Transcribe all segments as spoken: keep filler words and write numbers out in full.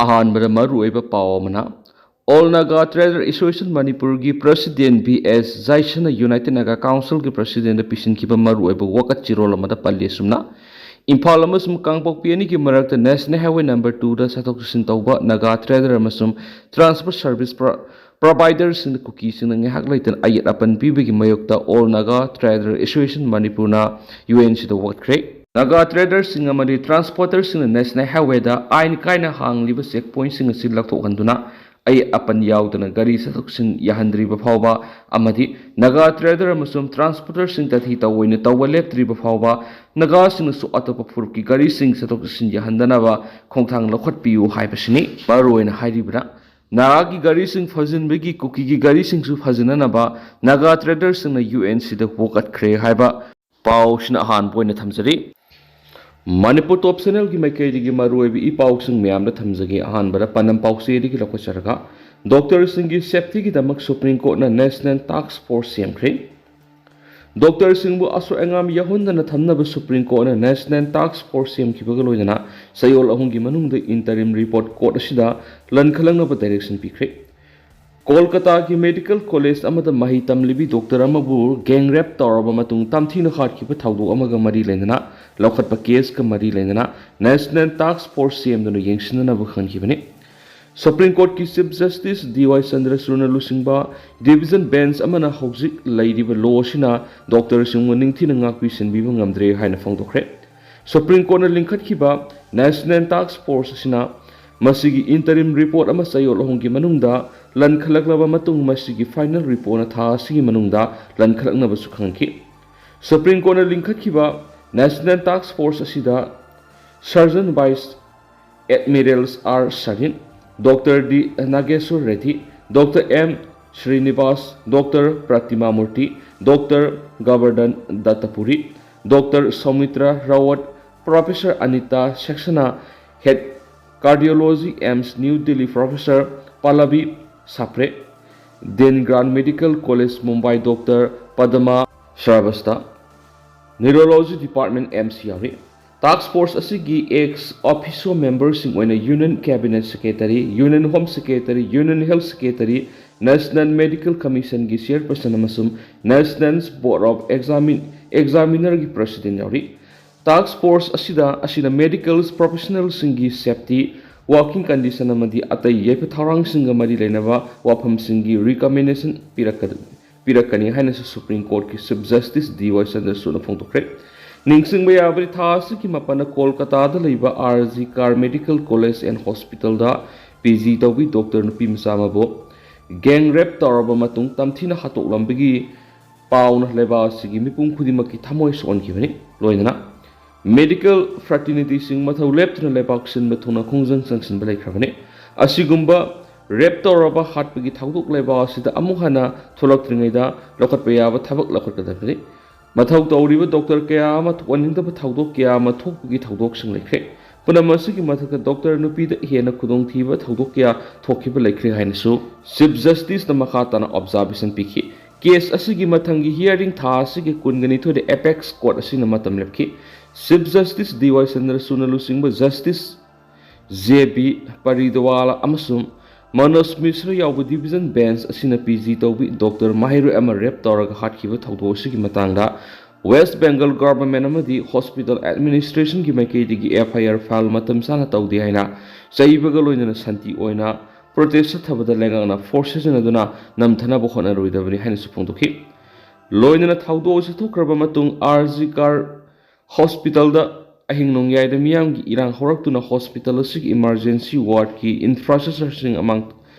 ꯑꯍꯥꯟꯕꯗ ꯃꯔꯨꯑꯣꯏꯕ ꯄꯥꯎ ꯑꯃꯅ, All Naga Trader Association ꯃꯅꯤꯄꯨꯔꯒꯤ president ꯕꯤ ꯑꯦꯁ ꯖꯥꯏꯁꯟꯅ United Naga Councilꯒꯤ presidentꯗ ꯄꯤꯁꯤꯟꯈꯤꯕ ꯃꯔꯨꯑꯣꯏꯕ ꯋꯥꯀꯠ ꯆꯤꯔꯣꯜ ꯑꯃꯗ ꯄꯜꯂꯤ ꯑꯁꯨꯝꯅ, ꯏꯝꯐꯥꯜ ꯑꯃꯁꯨꯡ ꯀꯥꯡꯄꯣꯛꯄꯤ ꯑꯅꯤꯒꯤ ꯃꯔꯛꯇ National Highway number twoꯗ ꯆꯠꯊꯣꯛ ꯆꯠꯁꯤꯟ ꯇꯧꯕ Naga trader ꯑꯃꯁꯨꯡ transport service pro-, providerꯁꯤꯡꯗ ꯀꯨꯀꯤꯁꯤꯡꯅ ꯉꯥꯏꯍꯥꯛ ꯂꯩꯇꯅ ꯑꯌꯦꯠ ꯑꯄꯟ ꯄꯤꯕꯒꯤ ꯃꯥꯌꯣꯛꯇ All Naga Trader Association ꯃꯅꯤꯄꯨꯔꯅ ꯌꯨ ꯑꯦꯟ ꯁꯤꯗ ꯋꯥꯀꯠꯈ꯭ꯔꯦ꯫ Naga traderꯁꯤꯡ ꯑꯃꯗꯤ transporterꯁꯤꯡꯅ National Highwayꯗ ꯑꯥꯏꯟ ꯀꯥꯏꯅ ꯍꯥꯡꯂꯤꯕ check pointꯁꯤꯡ ꯑꯁꯤ ꯂꯧꯊꯣꯛꯍꯟꯗꯨꯅ ꯑꯌꯦꯠ ꯑꯄꯟ ꯌꯥꯎꯗꯅ ꯒꯥꯔꯤ ꯆꯠꯊꯣꯛ ꯆꯠꯁꯤꯟ ꯌꯥꯍꯟꯗ꯭ꯔꯤꯕ ꯐꯥꯎꯕ ꯑꯃꯗꯤ Naga trader ꯑꯃꯁꯨꯡ transporterꯁꯤꯡ ꯇꯥꯊꯤ ꯇꯧꯑꯣꯏꯅ ꯇꯧꯕ ꯂꯦꯞꯇ꯭ꯔꯤꯕ ꯐꯥꯎꯕ Nagaꯁꯤꯡꯅꯁꯨ ꯑꯇꯣꯞꯄ ꯐꯨꯔꯨꯞꯀꯤ ꯒꯥꯔꯤꯁꯤꯡ ꯆꯠꯊꯣꯛ ꯆꯠꯁꯤꯟ ꯌꯥꯍꯟꯗꯅꯕ ꯈꯣꯡꯊꯥꯡ ꯂꯧꯈꯠꯄꯤꯌꯨ ꯍꯥꯏꯕꯁꯤꯅꯤ꯫ ꯃꯔꯨꯑꯣꯏꯅ ꯍꯥꯏꯔꯤꯕꯗ, Nagaꯒꯤ ꯒꯥꯔꯤꯁꯤꯡ ꯐꯥꯖꯤꯟꯕꯒꯤ ꯀꯨꯀꯤꯒꯤ ꯒꯥꯔꯤꯁꯤꯡꯁꯨ ꯐꯥꯖꯤꯟꯅꯅꯕ Naga traderꯁꯤꯡꯅ ꯌꯨ ꯑꯦꯟ ꯁꯤꯗ ꯋꯥꯀꯠꯈ꯭ꯔꯦ ꯍꯥꯏꯕ ꯄꯥꯎꯁꯤꯅ ꯑꯍꯥꯟꯕ ꯑꯣꯏꯅ ꯊꯝꯖꯔꯤ꯫ ꯃꯅꯤꯄꯨꯔ Top Channelꯒꯤ ꯃꯥꯏꯀꯩꯗꯒꯤ ꯃꯔꯨꯑꯣꯏꯕ ꯏ ꯄꯥꯎꯁꯤꯡ ꯃꯌꯥꯝꯗ ꯊꯝꯖꯒꯦ꯫ ꯑꯍꯥꯟꯕꯗ ꯄꯥꯟꯗꯝ ꯄꯥꯎꯆꯦꯗꯒꯤ ꯂꯧꯈꯠꯆꯔꯒ, doctorꯁꯤꯡꯒꯤ safetyꯒꯤꯗꯃꯛ Supreme Courtꯅ National Task Force ꯁꯦꯝꯈ꯭ꯔꯦ꯫ Doctorꯁꯤꯡꯕꯨ ꯑꯁꯣꯏ ꯑꯉꯥꯝ ꯌꯥꯎꯍꯟꯗꯅ ꯊꯝꯅꯕ Supreme Courtꯅ National Task Force ꯁꯦꯝꯈꯤꯕꯒ ꯂꯣꯏꯅꯅ ꯆꯌꯣꯜ ꯑꯍꯨꯝꯒꯤ ꯃꯅꯨꯡꯗ interim report court ꯑꯁꯤꯗ ꯂꯟꯈꯠꯂꯛꯅꯕ direction ꯄꯤꯈ꯭ꯔꯦ꯫ ꯀꯣꯜꯀꯇꯥꯒꯤ medical college ꯑꯃꯗ ꯃꯍꯩ ꯇꯝꯂꯤꯕꯤ doctor ꯑꯃꯕꯨ gang rape ꯇꯧꯔꯕ ꯃꯇꯨꯡ ꯇꯝꯊꯤꯅ ꯍꯥꯠꯈꯤꯕ ꯊꯧꯗꯣꯛ ꯑꯃꯒ ꯃꯔꯤ ꯂꯩꯅꯅ ꯂꯧꯈꯠꯄ caseꯀ ꯃꯔꯤ ꯂꯩꯅꯅ National Task Force ꯁꯦꯝꯗꯨꯅ ꯌꯦꯡꯁꯤꯟꯅꯅꯕ ꯈꯟꯈꯤꯕꯅꯤ꯫ Supreme Courtꯀꯤ Chief Justice ꯗꯤ ꯋꯥꯏ ꯆꯟꯗ꯭ꯔꯆꯨꯗꯅ ꯂꯨꯆꯤꯡꯕ division bench ꯑꯃꯅ ꯍꯧꯖꯤꯛ ꯂꯩꯔꯤꯕ law ꯑꯁꯤꯅ doctorꯁꯤꯡꯕꯨ ꯅꯤꯡꯊꯤꯅ ꯉꯥꯛꯄꯤ ꯁꯦꯟꯕꯤꯕ ꯉꯝꯗ꯭ꯔꯦ ꯍꯥꯏꯅ ꯐꯣꯡꯗꯣꯛꯈ꯭ꯔꯦ꯫ Supreme Courtꯅ ꯂꯤꯡꯈꯠꯈꯤꯕ National Task Force ꯑꯁꯤꯅ ꯃꯁꯤꯒꯤ interim report ꯑꯃ ꯆꯌꯣꯜ ꯑꯍꯨꯝꯒꯤ ꯃꯅꯨꯡꯗ ꯂꯟꯈꯠꯂꯛꯂꯕ ꯃꯇꯨꯡ ꯃꯁꯤꯒꯤ final reportꯅ ꯊꯥ ꯑꯁꯤꯒꯤ ꯃꯅꯨꯡꯗ ꯂꯟꯈꯠꯂꯛꯅꯕꯁꯨ ꯈꯪꯈꯤ꯫ Supreme Courtꯅ ꯂꯤꯡꯈꯠꯈꯤꯕ National Task Force ꯑꯁꯤꯗ Surgeon Vice Admirals R Sarin, Doctor D Nageswar Reddy, Doctor M Srinivas, Doctor Pratima Murthy, Doctor ꯒꯕꯔꯗꯟ ꯗꯠꯇꯄꯨꯔꯤ, Doctor ꯁꯧꯃꯤꯇ꯭ꯔ ꯔꯥꯋꯠ, Professor Anita ꯁꯦꯛꯁꯅꯥ, Head Cardiology, AIIMS New Delhi, Professor ꯄꯥꯂꯥꯕꯤ ꯁꯥꯄ꯭ꯔꯦ, Dean Grant Medical College, Mumbai, Doctor ꯄꯗꯃꯥ ꯁ꯭ꯔꯥꯕꯁꯇꯥ, Neurology Department, AIIMS ꯌꯥꯎꯔꯤ꯫ Task force ꯑꯁꯤꯒꯤ ex officio memberꯁꯤꯡ ꯑꯣꯏꯅ Union Cabinet Secretary, Union Home Secretary, Union Health Secretary, National Medical Commissionꯒꯤ chairperson ꯑꯃꯁꯨꯡ National Board of Examine examinerꯒꯤ president ꯌꯥꯎꯔꯤ꯫ Task force ꯑꯁꯤꯗ ꯑꯁꯤꯅ medical professionalꯁꯤꯡꯒꯤ safety, working condition ꯑꯃꯗꯤ ꯑꯇꯩ ꯌꯥꯏꯐ ꯊꯧꯔꯥꯡꯁꯤꯡꯒ ꯃꯔꯤ ꯂꯩꯅꯕ ꯋꯥꯐꯝꯁꯤꯡꯒꯤ recommendation ꯄꯤꯔꯛꯀꯗ ꯄꯤꯔꯛꯀꯅꯤ ꯍꯥꯏꯅꯁꯨ Supreme Courtꯀꯤ Chief Justice ꯗꯤ ꯋꯥꯏ ꯆꯟꯗ꯭ꯔꯆꯨꯗꯅ ꯐꯣꯡꯗꯣꯛꯈ꯭ꯔꯦ꯫ ꯅꯤꯡꯁꯤꯡꯕ ꯌꯥꯕꯗꯤ, ꯊꯥ ꯑꯁꯤꯒꯤ ꯃꯥꯄꯟꯗ ꯀꯣꯜꯀꯇꯥꯗ ꯂꯩꯕ R G Kar Medical College and Hospitalꯗ P G ꯇꯧꯕꯤ doctor ꯅꯨꯄꯤ ꯃꯆꯥ ꯑꯃꯕꯨ gang rape ꯇꯧꯔꯕ ꯃꯇꯨꯡ ꯇꯝꯊꯤꯅ ꯍꯥꯠꯇꯣꯛꯂꯝꯕꯒꯤ ꯄꯥꯎꯅ ꯂꯩꯕꯥꯛ ꯑꯁꯤꯒꯤ ꯃꯤꯄꯨꯝ ꯈꯨꯗꯤꯡꯃꯛꯀꯤ ꯊꯃꯣꯏ ꯁꯣꯛꯍꯟꯈꯤꯕꯅꯤ꯫ ꯂꯣꯏꯅꯅ medical fraternityꯁꯤꯡ ꯃꯊꯧ ꯂꯦꯞꯇꯅ ꯂꯩꯕꯥꯛ ꯁꯤꯟꯕ ꯊꯨꯡꯅ ꯈꯣꯡꯖꯪ ꯆꯪꯁꯤꯟꯕ ꯂꯩꯈ꯭ꯔꯕꯅꯤ꯫ ꯑꯁꯤꯒꯨꯝꯕ rape ꯇꯧꯔꯕ ꯍꯥꯠꯄꯒꯤ ꯊꯧꯗꯣꯛ ꯂꯩꯕꯥꯛ ꯑꯁꯤꯗ ꯑꯃꯨꯛ ꯍꯟꯅ ꯊꯣꯛꯂꯛꯇ꯭ꯔꯤꯉꯩꯗ ꯂꯧꯈꯠꯄ ꯌꯥꯕ ꯊꯕꯛ ꯂꯧꯈꯠꯀꯗꯕꯅꯤ꯫ ꯃꯊꯧ ꯇꯧꯔꯤꯕ doctor ꯀꯌꯥ ꯑꯃ ꯊꯣꯛꯍꯟꯅꯤꯡꯗꯕ ꯊꯧꯗꯣꯛ ꯀꯌꯥ ꯑꯃ ꯊꯣꯛꯄꯒꯤ ꯊꯧꯗꯣꯛꯁꯤꯡ ꯂꯩꯈ꯭ꯔꯦ꯫ ꯄꯨꯝꯅꯃꯛ ꯑꯁꯤꯒꯤ ꯃꯊꯛꯇ doctor ꯅꯨꯄꯤꯗ ꯍꯦꯟꯅ ꯈꯨꯗꯣꯡꯊꯤꯕ ꯊꯧꯗꯣꯛ ꯀꯌꯥ ꯊꯣꯛꯈꯤꯕ ꯂꯩꯈ꯭ꯔꯦ ꯍꯥꯏꯅꯁꯨ Chief Justiceꯅ ꯃꯈꯥ ꯇꯥꯅ observation ꯄꯤꯈꯤ꯫ Case ꯑꯁꯤꯒꯤ ꯃꯊꯪꯒꯤ hearing ꯊꯥ ꯑꯁꯤꯒꯤ ꯀꯨꯟꯒ ꯅꯤꯊꯣꯏꯗ apex court ꯑꯁꯤꯅ ꯃꯇꯝ ꯂꯦꯞꯈꯤ꯫ Chief Justice ꯗꯤ ꯋꯥꯏ ꯆꯟꯗ꯭ꯔꯆꯨꯗꯅ ꯂꯨꯆꯤꯡꯕ Justice ꯖꯦ ꯕꯤ ꯄꯔꯤꯗꯋꯥꯂꯥ ꯑꯃꯁꯨꯡ ꯃꯅꯣꯖ ꯃꯤꯁ꯭ꯔ ꯌꯥꯎꯕ division bench ꯑꯁꯤꯅ P G ꯇꯧꯕꯤ doctor ꯃꯍꯩꯔꯣꯏ ꯑꯃ rape ꯇꯧꯔꯒ ꯍꯥꯠꯈꯤꯕ ꯊꯧꯗꯣꯛ ꯑꯁꯤꯒꯤ ꯃꯇꯥꯡꯗ West Bengal government ꯑꯃꯗꯤ hospital administrationꯒꯤ ꯃꯥꯏꯀꯩꯗꯒꯤ F I R file ꯃꯇꯝ ꯆꯥꯅ ꯇꯧꯗꯦ ꯍꯥꯏꯅ ꯆꯩꯕꯒ ꯂꯣꯏꯅꯅ ꯁꯥꯟꯇꯤ ꯑꯣꯏꯅ protest ꯆꯠꯊꯕꯗ ꯂꯩꯉꯥꯛꯅ force ꯁꯤꯖꯤꯟꯅꯗꯨꯅ ꯅꯝꯊꯅꯕ ꯍꯣꯠꯅꯔꯣꯏꯗꯕꯅꯤ ꯍꯥꯏꯅꯁꯨ ꯐꯣꯡꯗꯣꯛꯈꯤ꯫ ꯂꯣꯏꯅꯅ ꯊꯧꯗꯣꯛ ꯑꯁꯤ ꯊꯣꯛꯈ꯭ꯔꯕ ꯃꯇꯨꯡ R G Kar Hospitalꯗ ꯑꯍꯤꯡ ꯅꯣꯡꯌꯥꯏꯗ ꯃꯤꯌꯥꯝꯒꯤ ꯏꯔꯥꯡ ꯍꯧꯔꯛꯇꯨꯅ hospital ꯑꯁꯤꯒꯤ emergency wardꯀꯤ infrastructureꯁꯤꯡ ꯑꯃꯥꯡ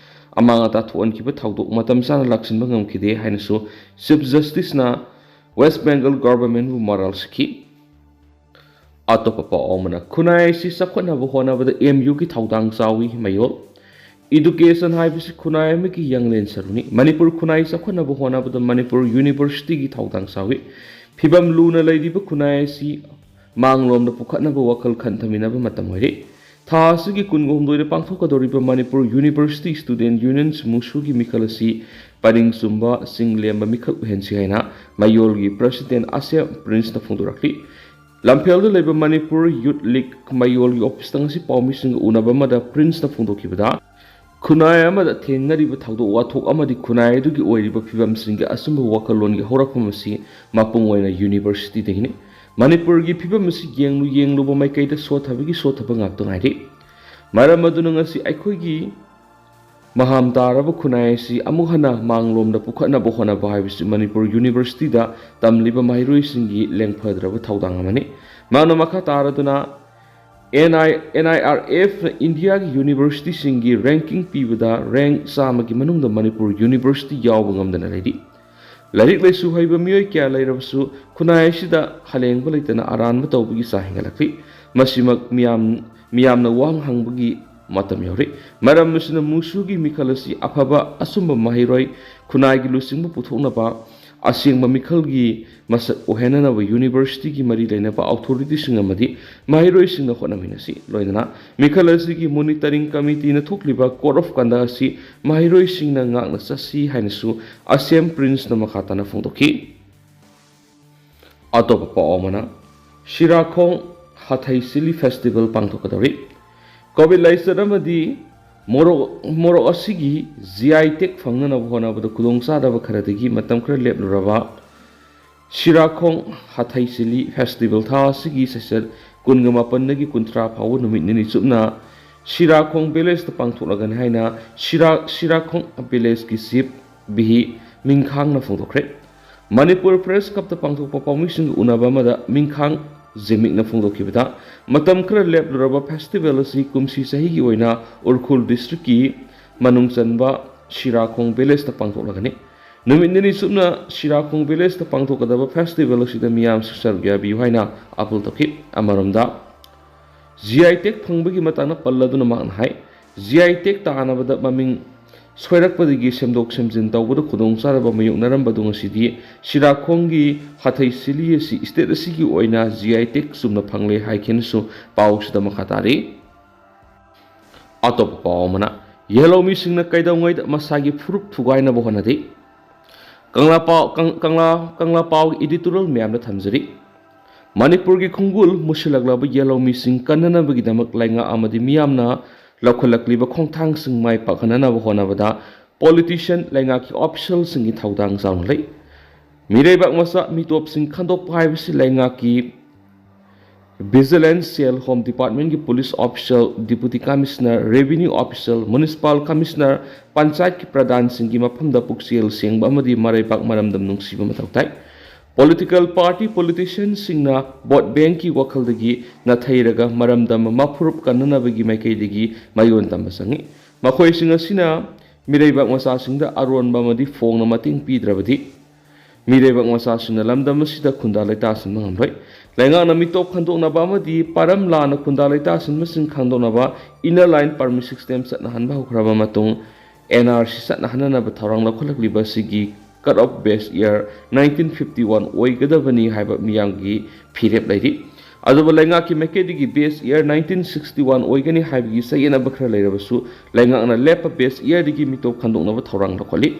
ꯑꯃꯥꯡ ꯑꯇꯥ ꯊꯣꯛꯍꯟꯈꯤꯕ ꯊꯧꯗꯣꯛ ꯃꯇꯝ ꯆꯥꯅ ꯂꯥꯛꯁꯤꯟꯕ ꯉꯝꯈꯤꯗꯦ ꯍꯥꯏꯅꯁꯨ Chief Justiceꯅ West Bengal governmentꯕꯨ ꯃꯔꯥꯜ ꯁꯤꯈꯤ꯫ ꯑꯇꯣꯞꯄ ꯄꯥꯎ ꯑꯃꯅ, ꯈꯨꯟꯅꯥꯏ ꯑꯁꯤ ꯆꯥꯎꯈꯠꯅꯕ ꯍꯣꯠꯅꯕꯗ M Uꯒꯤ ꯊꯧꯗꯥꯡ ꯆꯥꯎꯏ꯫ ꯃꯌꯣꯜ꯫ Education ꯍꯥꯏꯕꯁꯤ ꯈꯨꯟꯅꯥꯏ ꯑꯃꯒꯤ ꯌꯥꯡꯂꯦꯟ ꯁꯔꯨꯅꯤ꯫ ꯃꯅꯤꯄꯨꯔ ꯈꯨꯟꯅꯥꯏ ꯆꯥꯎꯈꯠꯅꯕ ꯍꯣꯠꯅꯕꯗ ꯃꯅꯤꯄꯨꯔ Universityꯒꯤ ꯊꯧꯗꯥꯡ ꯆꯥꯎꯏ꯫ ꯐꯤꯕꯝ ꯂꯨꯅ ꯂꯩꯔꯤꯕ ꯈꯨꯟꯅꯥꯏ ꯑꯁꯤ ꯃꯥꯡꯂꯣꯝꯗ ꯄꯨꯈꯠꯅꯕ ꯋꯥꯈꯜ ꯈꯟꯊꯃꯤꯟꯅꯕ ꯃꯇꯝ ꯑꯣꯏꯔꯦ꯫ ꯊꯥ ꯑꯁꯤꯒꯤ ꯀꯨꯟꯒ ꯍꯨꯝꯗꯣꯏꯗ ꯄꯥꯡꯊꯣꯛꯀꯗꯧꯔꯤꯕ ꯃꯅꯤꯄꯨꯔ University Student Union ꯃꯨꯁꯨꯒꯤ ꯃꯤꯈꯜ ꯑꯁꯤ ꯄꯔꯤꯡ ꯆꯨꯝꯕ, ꯆꯤꯡ ꯂꯦꯝꯕ ꯃꯤꯈꯜ ꯑꯣꯏꯍꯟꯁꯤ ꯍꯥꯏꯅ ꯃꯌꯣꯜꯒꯤ president ꯑꯁꯦꯝ ꯄ꯭ꯔꯤꯟꯁꯅ ꯐꯣꯡꯗꯣꯔꯛꯂꯤ꯫ ꯂꯝꯐꯦꯜꯗ ꯂꯩꯕ ꯃꯅꯤꯄꯨꯔ ꯌꯨꯠ ꯂꯤꯒ ꯃꯌꯣꯜꯒꯤ ꯑꯣꯐꯤꯁꯇ ꯉꯁꯤ ꯄꯥꯎꯃꯤꯁꯤꯡꯒ ꯎꯅꯕ ꯑꯃꯗ ꯄ꯭ꯔꯤꯟꯁꯅ ꯐꯣꯡꯗꯣꯛꯈꯤꯕꯗ, ꯈꯨꯟꯅꯥꯏ ꯑꯃꯗ ꯊꯦꯡꯅꯔꯤꯕ ꯊꯧꯗꯣꯛ ꯋꯥꯊꯣꯛ ꯑꯃꯗꯤ ꯈꯨꯟꯅꯥꯏ ꯑꯗꯨꯒꯤ ꯑꯣꯏꯔꯤꯕ ꯐꯤꯕꯝꯁꯤꯡꯒꯤ ꯑꯆꯨꯝꯕ ꯋꯥꯈꯜꯂꯣꯟꯒꯤ ꯍꯧꯔꯛꯐꯝ ꯑꯁꯤ ꯃꯄꯨꯡ ꯑꯣꯏꯅ ꯌꯨꯅꯤꯚꯔꯁꯤꯇꯤꯗꯒꯤꯅꯤ꯫ ꯃꯅꯤꯄꯨꯔꯒꯤ ꯐꯤꯕꯝ ꯑꯁꯤ ꯌꯦꯡꯂꯨ ꯌꯦꯡꯂꯨꯕ ꯃꯥꯏꯀꯩꯗ ꯁꯣꯠꯊꯕꯒꯤ ꯁꯣꯠꯊꯕ ꯉꯥꯛꯇ ꯉꯥꯏꯔꯤ꯫ ꯃꯔꯝ ꯑꯗꯨꯅ ꯉꯁꯤ ꯑꯩꯈꯣꯏꯒꯤ ꯃꯍꯥꯝ ꯇꯥꯔꯕ ꯈꯨꯟꯅꯥꯏ ꯑꯁꯤ ꯑꯃꯨꯛ ꯍꯟꯅ ꯃꯥꯡꯂꯣꯝꯗ ꯄꯨꯈꯠꯅꯕ ꯍꯣꯠꯅꯕ ꯍꯥꯏꯕꯁꯤ ꯃꯅꯤꯄꯨꯔ ꯌꯨꯅꯤꯚꯔꯁꯤꯇꯤꯗ ꯇꯝꯂꯤꯕ ꯃꯍꯩꯔꯣꯏꯁꯤꯡꯒꯤ ꯂꯦꯡꯐꯗ꯭ꯔꯕ ꯊꯧꯗꯥꯡ ꯑꯃꯅꯤ꯫ ꯃꯍꯥꯛꯅ ꯃꯈꯥ ꯇꯥꯔꯗꯨꯅ, N I, N I R ꯑꯦꯐꯅ ꯏꯟꯗꯤꯌꯥꯒꯤ ꯌꯨꯅꯤꯚꯔꯁꯤꯇꯤꯁꯤꯡꯒꯤ ꯔꯦꯡꯀꯤꯡ ꯄꯤꯕꯗ ꯔꯦꯡꯛ ꯆꯥꯝꯃꯒꯤ ꯃꯅꯨꯡꯗ ꯃꯅꯤꯄꯨꯔ ꯌꯨꯅꯤꯚꯔꯁꯤꯇꯤ ꯌꯥꯎꯕ ꯉꯝꯗꯅ ꯂꯩꯔꯤ꯫ ꯂꯥꯏꯔꯤꯛ ꯂꯥꯏꯁꯨ ꯍꯩꯕ ꯃꯤꯑꯣꯏ ꯀꯌꯥ ꯂꯩꯔꯕꯁꯨ ꯈꯨꯟꯅꯥꯏ ꯑꯁꯤꯗ ꯍꯂꯦꯡꯕ ꯂꯩꯇꯅ ꯑꯔꯥꯟꯕ ꯇꯧꯕꯒꯤ ꯆꯥꯡ ꯍꯦꯟꯒꯠꯂꯛꯂꯤ꯫ ꯃꯁꯤꯃꯛ ꯃꯤꯌꯥꯝ, ꯃꯤꯌꯥꯝꯅ ꯋꯥꯍꯪ ꯍꯪꯕꯒꯤ ꯃꯇꯝ ꯌꯧꯔꯦ꯫ ꯃꯔꯝ ꯑꯁꯤꯅ ꯃꯨꯁꯨꯒꯤ ꯃꯤꯈꯜ ꯑꯁꯤ ꯑꯐꯕ ꯑꯆꯨꯝꯕ ꯃꯍꯩꯔꯣꯏ, ꯈꯨꯟꯅꯥꯏꯒꯤ ꯂꯨꯆꯤꯡꯕ ꯄꯨꯊꯣꯛꯅꯕ, ꯑꯁꯦꯡꯕ ꯃꯤꯈꯜꯒꯤ ꯃꯁꯛ ꯑꯣꯏꯍꯟꯅꯅꯕ ꯌꯨꯅꯤꯚꯔꯁꯤꯇꯤꯒꯤ ꯃꯔꯤ ꯂꯩꯅꯕ ꯑꯣꯊꯣꯔꯤꯇꯤꯁꯤꯡ ꯑꯃꯗꯤ ꯃꯍꯩꯔꯣꯏꯁꯤꯡꯅ ꯍꯣꯠꯅꯃꯤꯟꯅꯁꯤ꯫ ꯂꯣꯏꯅꯅ ꯃꯤꯈꯜ ꯑꯁꯤꯒꯤ ꯃꯣꯅꯤꯇꯔꯤꯡ ꯀꯃꯤꯇꯤꯅ ꯊꯣꯛꯂꯤꯕ ꯀꯣꯗ ꯑꯣꯐ ꯀꯟꯗꯛ ꯑꯁꯤ ꯃꯍꯩꯔꯣꯏꯁꯤꯡꯅ ꯉꯥꯛꯅ ꯆꯠꯁꯤ ꯍꯥꯏꯅꯁꯨ ꯑꯁꯦꯝ ꯄ꯭ꯔꯤꯟꯁꯅ ꯃꯈꯥ ꯇꯥꯅ ꯐꯣꯡꯗꯣꯛꯈꯤ꯫ ꯑꯇꯣꯞꯄ ꯄꯥꯎ ꯑꯃꯅ, ꯁꯤꯔꯥꯈꯣꯡ ꯍꯥꯊꯩ ꯆꯤꯂꯤ ꯐꯦꯁꯇꯤꯚꯦꯜ ꯄꯥꯡꯊꯣꯛꯀꯗꯧꯔꯤ꯫ ꯀꯣꯚꯤꯗ ꯂꯥꯏꯆꯠ ꯑꯃꯗꯤ ꯃꯣꯔꯣꯛ, ꯃꯣꯔꯣꯛ ꯑꯁꯤꯒꯤ ꯖꯤ ꯑꯥꯏ ꯇꯦꯒ ꯐꯪꯅꯅꯕ ꯍꯣꯠꯅꯕꯗ ꯈꯨꯗꯣꯡꯆꯥꯗꯕ ꯈꯔꯗꯒꯤ ꯃꯇꯝ ꯈꯔ ꯂꯦꯞꯂꯨꯔꯕ ꯁꯤꯔꯥꯈꯣꯡ ꯍꯥꯊꯩ ꯆꯤꯂꯤ ꯐꯦꯁꯇꯤꯚꯦꯜ ꯊꯥ ꯑꯁꯤꯒꯤ ꯁꯦꯁꯟ ꯀꯨꯟꯒ ꯃꯥꯄꯟꯗꯒꯤ ꯀꯨꯟꯊ꯭ꯔꯥ ꯐꯥꯎꯕ ꯅꯨꯃꯤꯠ ꯅꯤꯅꯤ ꯆꯨꯞꯅ ꯁꯤꯔꯥꯈꯣꯡ ꯚꯤꯂꯦꯖꯇ ꯄꯥꯡꯊꯣꯛꯂꯒꯅꯤ ꯍꯥꯏꯅ ꯁꯤꯔꯥ, ꯁꯤꯔꯥꯈꯣꯡ ꯚꯤꯂꯦꯖꯀꯤ ꯆꯤꯐ ꯚꯤꯍꯤ ꯃꯤꯡꯈꯥꯡꯅ ꯐꯣꯡꯗꯣꯛꯈ꯭ꯔꯦ꯫ ꯃꯅꯤꯄꯨꯔ ꯄ꯭ꯔꯦꯁ ꯀ꯭ꯂꯕꯇ ꯄꯥꯡꯊꯣꯛꯄ ꯄꯥꯎꯃꯤꯁꯤꯡꯒ ꯎꯅꯕ ꯑꯃꯗ ꯃꯤꯡꯈꯥꯡ ꯖꯤꯃꯤꯛꯅ ꯐꯣꯡꯗꯣꯛꯈꯤꯕꯗ, ꯃꯇꯝ ꯈꯔ ꯂꯦꯞꯂꯨꯔꯕ ꯐꯦꯁꯇꯤꯚꯦꯜ ꯑꯁꯤ ꯀꯨꯝꯁꯤ ꯆꯍꯤꯒꯤ ꯑꯣꯏꯅ ꯎꯔꯈꯨꯜ ꯗꯤꯁꯇ꯭ꯔꯤꯛꯀꯤ ꯃꯅꯨꯡ ꯆꯟꯕ ꯁꯤꯔꯥꯈꯣꯡ ꯚꯤꯂꯦꯖꯇ ꯄꯥꯡꯊꯣꯛꯂꯒꯅꯤ꯫ ꯅꯨꯃꯤꯠ ꯅꯤꯅꯤ ꯆꯨꯞꯅ ꯁꯤꯔꯥꯈꯣꯡ ꯚꯤꯂꯦꯖꯇ ꯄꯥꯡꯊꯣꯛꯀꯗꯕ ꯐꯦꯁꯇꯤꯚꯦꯜ ꯑꯁꯤꯗ ꯃꯤꯌꯥꯝꯁꯨ ꯁꯔꯨꯛ ꯌꯥꯕꯤꯌꯨ ꯍꯥꯏꯅ ꯑꯥꯄꯤꯜ ꯇꯧꯈꯤ꯫ ꯑꯃꯔꯣꯝꯗ, ꯖꯤ ꯑꯥꯏ ꯇꯦꯒ ꯐꯪꯕꯒꯤ ꯃꯇꯥꯡꯗ ꯄꯜꯂꯗꯨꯅ ꯃꯍꯥꯛꯅ ꯍꯥꯏ, ꯖꯤ ꯑꯥꯏ ꯇꯦꯒ ꯇꯥꯅꯕꯗ ꯃꯃꯤꯡ ꯁꯣꯏꯔꯛꯄꯗꯒꯤ ꯁꯦꯝꯗꯣꯛ ꯁꯦꯝꯖꯤꯟ ꯇꯧꯕꯗ ꯈꯨꯗꯣꯡꯆꯥꯗꯕ ꯃꯥꯌꯣꯛꯅꯔꯝꯕꯗꯨ ꯉꯁꯤꯗꯤ ꯁꯤꯔꯥꯈꯣꯡꯒꯤ ꯍꯥꯊꯩ ꯆꯤꯂꯤ ꯑꯁꯤ ꯁ꯭ꯇꯦꯠ ꯑꯁꯤꯒꯤ ꯑꯣꯏꯅ ꯖꯤ ꯑꯥꯏ ꯇꯦꯒ ꯆꯨꯝꯅ ꯐꯪꯂꯦ ꯍꯥꯏꯈꯤꯅꯁꯨ ꯄꯥꯎꯁꯤꯗ ꯃꯈꯥ ꯇꯥꯔꯤ꯫ ꯑꯇꯣꯞꯄ ꯄꯥꯎ ꯑꯃꯅ, ꯌꯦꯜꯍꯧꯃꯤꯁꯤꯡꯅ ꯀꯩꯗꯧꯉꯩꯗ ꯃꯁꯥꯒꯤ ꯐꯨꯔꯨꯞ ꯊꯨꯒꯥꯏꯅꯕ ꯍꯣꯠꯅꯗꯦ꯫ ꯀꯪꯂꯥ ꯄꯥꯎ, ꯀꯪ-, ꯀꯪꯂꯥ, ꯀꯪꯂꯥ ꯄꯥꯎꯒꯤ editorial ꯃꯌꯥꯝꯗ ꯊꯝꯖꯔꯤ꯫ ꯃꯅꯤꯄꯨꯔꯒꯤ ꯈꯣꯡꯒꯨꯜ ꯃꯨꯁꯤꯜꯂꯛꯂꯕ ꯌꯦꯜꯍꯧꯃꯤꯁꯤꯡ ꯀꯟꯅꯅꯕꯒꯤꯗꯃꯛ ꯂꯩꯉꯥꯛ ꯑꯃꯗꯤ ꯃꯤꯌꯥꯝꯅ ꯂꯧꯈꯠꯂꯛꯂꯤꯕ ꯈꯣꯡꯊꯥꯡꯁꯤꯡ ꯃꯥꯏ ꯄꯥꯛꯍꯟꯅꯕ ꯍꯣꯠꯅꯕꯗ politician, ꯂꯩꯉꯥꯛꯀꯤ officialꯁꯤꯡꯒꯤ ꯊꯧꯗꯥꯡ ꯆꯥꯎꯅ ꯂꯩ꯫ ꯃꯤꯔꯩꯕꯥꯛ ꯃꯆꯥ ꯃꯤꯇꯣꯞꯁꯤꯡ ꯈꯟꯗꯣꯛꯄ ꯍꯥꯏꯕꯁꯤ ꯂꯩꯉꯥꯛꯀꯤ Vigilance Cell, Home Departmentꯀꯤ police official, Deputy Commissioner, Revenue Official, Municipal Commissioner, ꯄꯟꯆꯥꯌꯠꯀꯤ ꯄ꯭ꯔꯙꯥꯟꯁꯤꯡꯒꯤ ꯃꯐꯝꯗ ꯄꯨꯛꯆꯦꯜ ꯁꯦꯡꯕ ꯑꯃꯗꯤ ꯃꯔꯩꯕꯥꯛ ꯃꯔꯝꯗꯝ ꯅꯨꯡꯁꯤꯕ ꯃꯊꯧ ꯇꯥꯏ꯫ Political party, politicianꯁꯤꯡꯅ vote bankꯀꯤ ꯋꯥꯈꯜꯗꯒꯤ ꯅꯥꯊꯩꯔꯒ ꯃꯔꯝꯗꯝ ꯃꯐꯨꯔꯨꯞ ꯀꯟꯅꯅꯕꯒꯤ ꯃꯥꯏꯀꯩꯗꯒꯤ ꯃꯥꯏꯑꯣꯟ ꯇꯝꯕ ꯆꯪꯏ꯫ ꯃꯈꯣꯏꯁꯤꯡ ꯑꯁꯤꯅ ꯃꯤꯔꯩꯕꯥꯛ ꯃꯆꯥꯁꯤꯡꯗ ꯑꯔꯣꯟꯕ ꯑꯃꯗꯤ ꯐꯣꯡꯅ ꯃꯇꯦꯡ ꯄꯤꯗ꯭ꯔꯕꯗꯤ ꯃꯤꯔꯩꯕꯥꯛ ꯃꯆꯥꯁꯤꯡꯅ ꯂꯝꯗꯝ ꯑꯁꯤꯗ ꯈꯨꯟꯗꯥ ꯂꯩꯇꯥꯁꯤꯟꯕ ꯉꯝꯂꯣꯏ꯫ ꯂꯩꯉꯥꯛꯅ ꯃꯤꯇꯣꯞ ꯈꯟꯗꯣꯛꯅꯕ ꯑꯃꯗꯤ ꯄꯔꯝ ꯂꯥꯟꯅ ꯈꯨꯟꯗꯥ ꯂꯩꯇꯥꯁꯤꯟꯕꯁꯤꯡ ꯈꯪꯗꯣꯛꯅꯕ Inner Line Permit System ꯆꯠꯅꯍꯟꯕ ꯍꯧꯈ꯭ꯔꯕ ꯃꯇꯨꯡ, NRC ꯆꯠꯅꯍꯟꯅꯅꯕ ꯊꯧꯔꯥꯡ ꯂꯧꯈꯠꯂꯛꯂꯤꯕ ꯑꯁꯤꯒꯤ cut off base year nineteen fifty one ꯑꯣꯏꯒꯗꯕꯅꯤ ꯍꯥꯏꯕ ꯃꯤꯌꯥꯝꯒꯤ ꯐꯤꯔꯦꯞ ꯂꯩꯔꯤ꯫ ꯑꯗꯨꯕꯨ ꯂꯩꯉꯥꯛꯀꯤ ꯃꯥꯏꯀꯩꯗꯒꯤ base year nineteen sixty one ꯑꯣꯏꯒꯅꯤ ꯍꯥꯏꯕꯒꯤ ꯆꯌꯦꯠꯅꯕ ꯈꯔ ꯂꯩꯔꯕꯁꯨ, ꯂꯩꯉꯥꯛꯅ ꯂꯦꯞꯄ base yearꯗꯒꯤ ꯃꯤꯇꯣꯞ ꯈꯟꯗꯣꯛꯅꯕ ꯊꯧꯔꯥꯡ ꯂꯧꯈꯠꯂꯤ꯫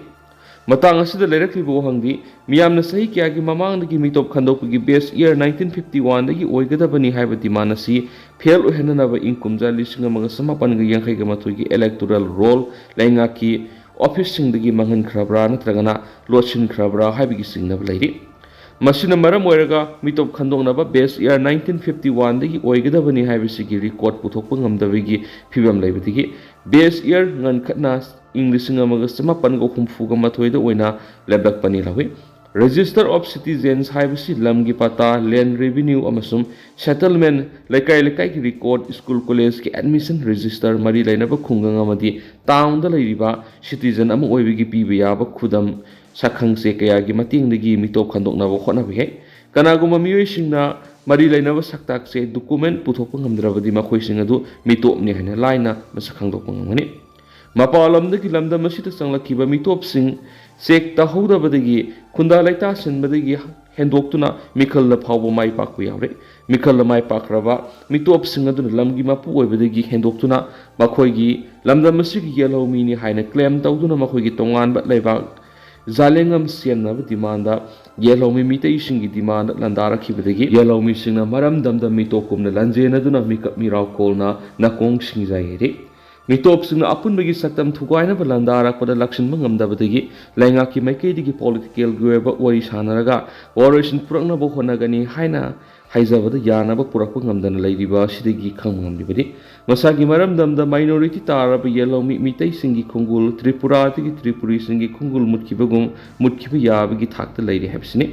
ꯃꯇꯥꯡ ꯑꯁꯤꯗ ꯂꯩꯔꯛꯂꯤꯕ ꯋꯥꯍꯪꯗꯤ, ꯃꯤꯌꯥꯝꯅ ꯆꯍꯤ ꯀꯌꯥꯒꯤ ꯃꯃꯥꯡꯗꯒꯤ ꯃꯤꯇꯣꯞ ꯈꯟꯗꯣꯛꯄꯒꯤ base year nineteen fifty oneꯗꯒꯤ ꯑꯣꯏꯒꯗꯕꯅꯤ ꯍꯥꯏꯕ demand ꯑꯁꯤ fail ꯑꯣꯏꯍꯟꯅꯅꯕ ꯏꯪ ꯀꯨꯝꯖꯥ ꯂꯤꯁꯤꯡ ꯑꯃꯒ ꯆꯃꯥꯄꯟꯒ ꯌꯥꯡꯈꯩꯒ ꯃꯥꯊꯣꯏꯒꯤ electoral roll ꯂꯩꯉꯥꯛꯀꯤ officeꯁꯤꯡꯗꯒꯤ ꯃꯥꯡꯍꯟꯈ꯭ꯔꯕ꯭ꯔꯥ ꯅꯠꯇ꯭ꯔꯒꯅ ꯂꯣꯠꯁꯤꯟꯈ꯭ꯔꯕ꯭ꯔꯥ ꯍꯥꯏꯕꯒꯤ ꯆꯤꯡꯅꯕ ꯂꯩꯔꯤ꯫ ꯃꯁꯤꯅ ꯃꯔꯝ ꯑꯣꯏꯔꯒ ꯃꯤꯇꯣꯞ ꯈꯟꯗꯣꯛꯅꯕ base year nineteen fifty oneꯗꯒꯤ ꯑꯣꯏꯒꯗꯕꯅꯤ ꯍꯥꯏꯕꯁꯤꯒꯤ record ꯄꯨꯊꯣꯛꯄ ꯉꯝꯗꯕꯒꯤ ꯐꯤꯚꯝ ꯂꯩꯕꯗꯒꯤ base year ꯉꯟꯈꯠꯅ ꯏꯪ ꯂꯤꯁꯤꯡ ꯑꯃꯒ ꯆꯃꯥꯄꯟꯒ ꯍꯨꯝꯐꯨꯒ ꯃꯥꯊꯣꯏꯗ ꯑꯣꯏꯅ ꯂꯦꯞꯂꯛꯄꯅꯤ ꯂꯧꯏ꯫ Register of Citizens ꯍꯥꯏꯕꯁꯤ ꯂꯝꯒꯤ ꯄꯇꯥ, land revenue ꯑꯃꯁꯨꯡ settlement, ꯂꯩꯀꯥꯏ ꯂꯩꯀꯥꯏꯒꯤ record, school collegeꯀꯤ admission register, ꯃꯔꯤ ꯂꯩꯅꯕ ꯈꯨꯡꯒꯪ ꯑꯃꯗꯤ townꯗ ꯂꯩꯔꯤꯕ citizen ꯑꯃ ꯑꯣꯏꯕꯒꯤ ꯄꯤꯕ ꯌꯥꯕ ꯈꯨꯗꯝ ꯁꯛꯈꯪꯆꯦ ꯀꯌꯥꯒꯤ ꯃꯇꯦꯡꯗꯒꯤ ꯃꯤꯇꯣꯞ ꯈꯟꯗꯣꯛꯅꯕ ꯍꯣꯠꯅꯕ ꯌꯥꯏ꯫ ꯀꯅꯥꯒꯨꯝꯕ ꯃꯤꯑꯣꯏꯁꯤꯡꯅ ꯃꯔꯤ ꯂꯩꯅꯕ ꯁꯛꯇꯥꯛꯆꯦ, document, ꯄꯨꯊꯣꯛꯄ ꯉꯝꯗ꯭ꯔꯕꯗꯤ ꯃꯈꯣꯏꯁꯤꯡ ꯑꯗꯨ ꯃꯤꯇꯣꯞꯅꯤ ꯍꯥꯏꯅ ꯂꯥꯏꯅ ꯃꯁꯛ ꯈꯪꯗꯣꯛꯄ ꯉꯝꯒꯅꯤ꯫ ꯃꯄꯥꯟ ꯂꯝꯗꯒꯤ ꯂꯝꯗꯝ ꯑꯁꯤꯗ ꯆꯪꯂꯛꯈꯤꯕ ꯃꯤꯇꯣꯞꯁꯤꯡ check ꯇꯧꯍꯧꯗꯕꯗꯒꯤ ꯈꯨꯟꯗꯥ ꯂꯩꯇꯥꯁꯤꯟꯕꯗꯒꯤ ꯍꯦꯟꯗꯣꯛꯇꯨꯅ ꯃꯤꯈꯜꯗ ꯐꯥꯎꯕ ꯃꯥꯏ ꯄꯥꯛꯄ ꯌꯥꯎꯔꯦ꯫ ꯃꯤꯈꯜꯗ ꯃꯥꯏ ꯄꯥꯛꯈ꯭ꯔꯕ ꯃꯤꯇꯣꯞꯁꯤꯡ ꯑꯗꯨꯅ ꯂꯝꯒꯤ ꯃꯄꯨ ꯑꯣꯏꯕꯗꯒꯤ ꯍꯦꯟꯗꯣꯛꯇꯨꯅ ꯃꯈꯣꯏꯒꯤ ꯂꯝꯗꯝ ꯑꯁꯤꯒꯤ ꯌꯦꯜꯍꯧꯃꯤꯅꯤ ꯍꯥꯏꯅ claim ꯇꯧꯗꯨꯅ ꯃꯈꯣꯏꯒꯤ ꯇꯣꯉꯥꯟꯕ ꯂꯩꯕꯥꯛ ꯖꯥꯂꯦꯡꯉꯝ ꯁꯦꯝꯅꯕ ꯗꯤꯃꯥꯟꯗ ꯌꯦꯜꯍꯧꯃꯤ ꯃꯤꯇꯩꯁꯤꯡꯒꯤ ꯗꯤꯃꯥꯟꯗ ꯂꯥꯟꯗꯥꯔꯛꯈꯤꯕꯗꯒꯤ ꯌꯦꯜꯍꯧꯃꯤꯁꯤꯡꯅ ꯃꯔꯝ ꯗꯝꯗ ꯃꯤꯇꯣꯞ ꯀꯨꯝꯅ ꯂꯥꯟꯖꯦꯟꯅꯗꯨꯅ ꯃꯤꯀꯞ ꯃꯤꯔꯥꯎ ꯀꯣꯜꯅ ꯅꯥꯀꯣꯡ ꯁꯤꯡꯖꯥꯏ ꯍꯥꯏꯔꯤ꯫ ꯃꯤꯇꯣꯞꯁꯤꯡꯅ ꯑꯄꯨꯟꯕꯒꯤ ꯁꯛꯇꯝ ꯊꯨꯒꯥꯏꯅꯕ ꯂꯥꯟꯗꯥꯔꯛꯄꯗ ꯂꯥꯛꯁꯤꯟꯕ ꯉꯝꯗꯕꯗꯒꯤ ꯂꯩꯉꯥꯛꯀꯤ ꯃꯥꯏꯀꯩꯗꯒꯤ ꯄꯣꯂꯤꯇꯤꯀꯦꯜꯒꯤ ꯑꯣꯏꯕ ꯋꯥꯔꯤ ꯁꯥꯟꯅꯔꯒ ꯋꯥꯔꯣꯏꯁꯤꯟ ꯄꯨꯔꯛꯅꯕ ꯍꯣꯠꯅꯒꯅꯤ ꯍꯥꯏꯅ ꯍꯥꯏꯖꯕꯗ ꯌꯥꯅꯕ ꯄꯨꯔꯛꯄ ꯉꯝꯗꯅ ꯂꯩꯔꯤꯕ ꯑꯁꯤꯗꯒꯤ ꯈꯪꯕ ꯉꯝꯂꯤꯕꯅꯤ꯫ ꯃꯁꯥꯒꯤ ꯃꯔꯝꯗꯝꯗ ꯃꯥꯏꯅꯣꯔꯤꯇꯤ ꯇꯥꯔꯕ ꯌꯦꯜꯍꯧꯃꯤ ꯃꯤꯇꯩꯁꯤꯡꯒꯤ ꯈꯣꯡꯒꯨꯜ, ꯇ꯭ꯔꯤꯄꯨꯔꯥꯗꯒꯤ ꯇ꯭ꯔꯤꯄꯨꯔꯤꯁꯤꯡꯒꯤ ꯈꯣꯡꯒꯨꯜ ꯃꯨꯠꯈꯤꯕꯒꯨꯝ ꯃꯨꯠꯈꯤꯕ ꯌꯥꯕꯒꯤ ꯊꯥꯛꯇ ꯂꯩꯔꯤ ꯍꯥꯏꯕꯁꯤꯅꯤ꯫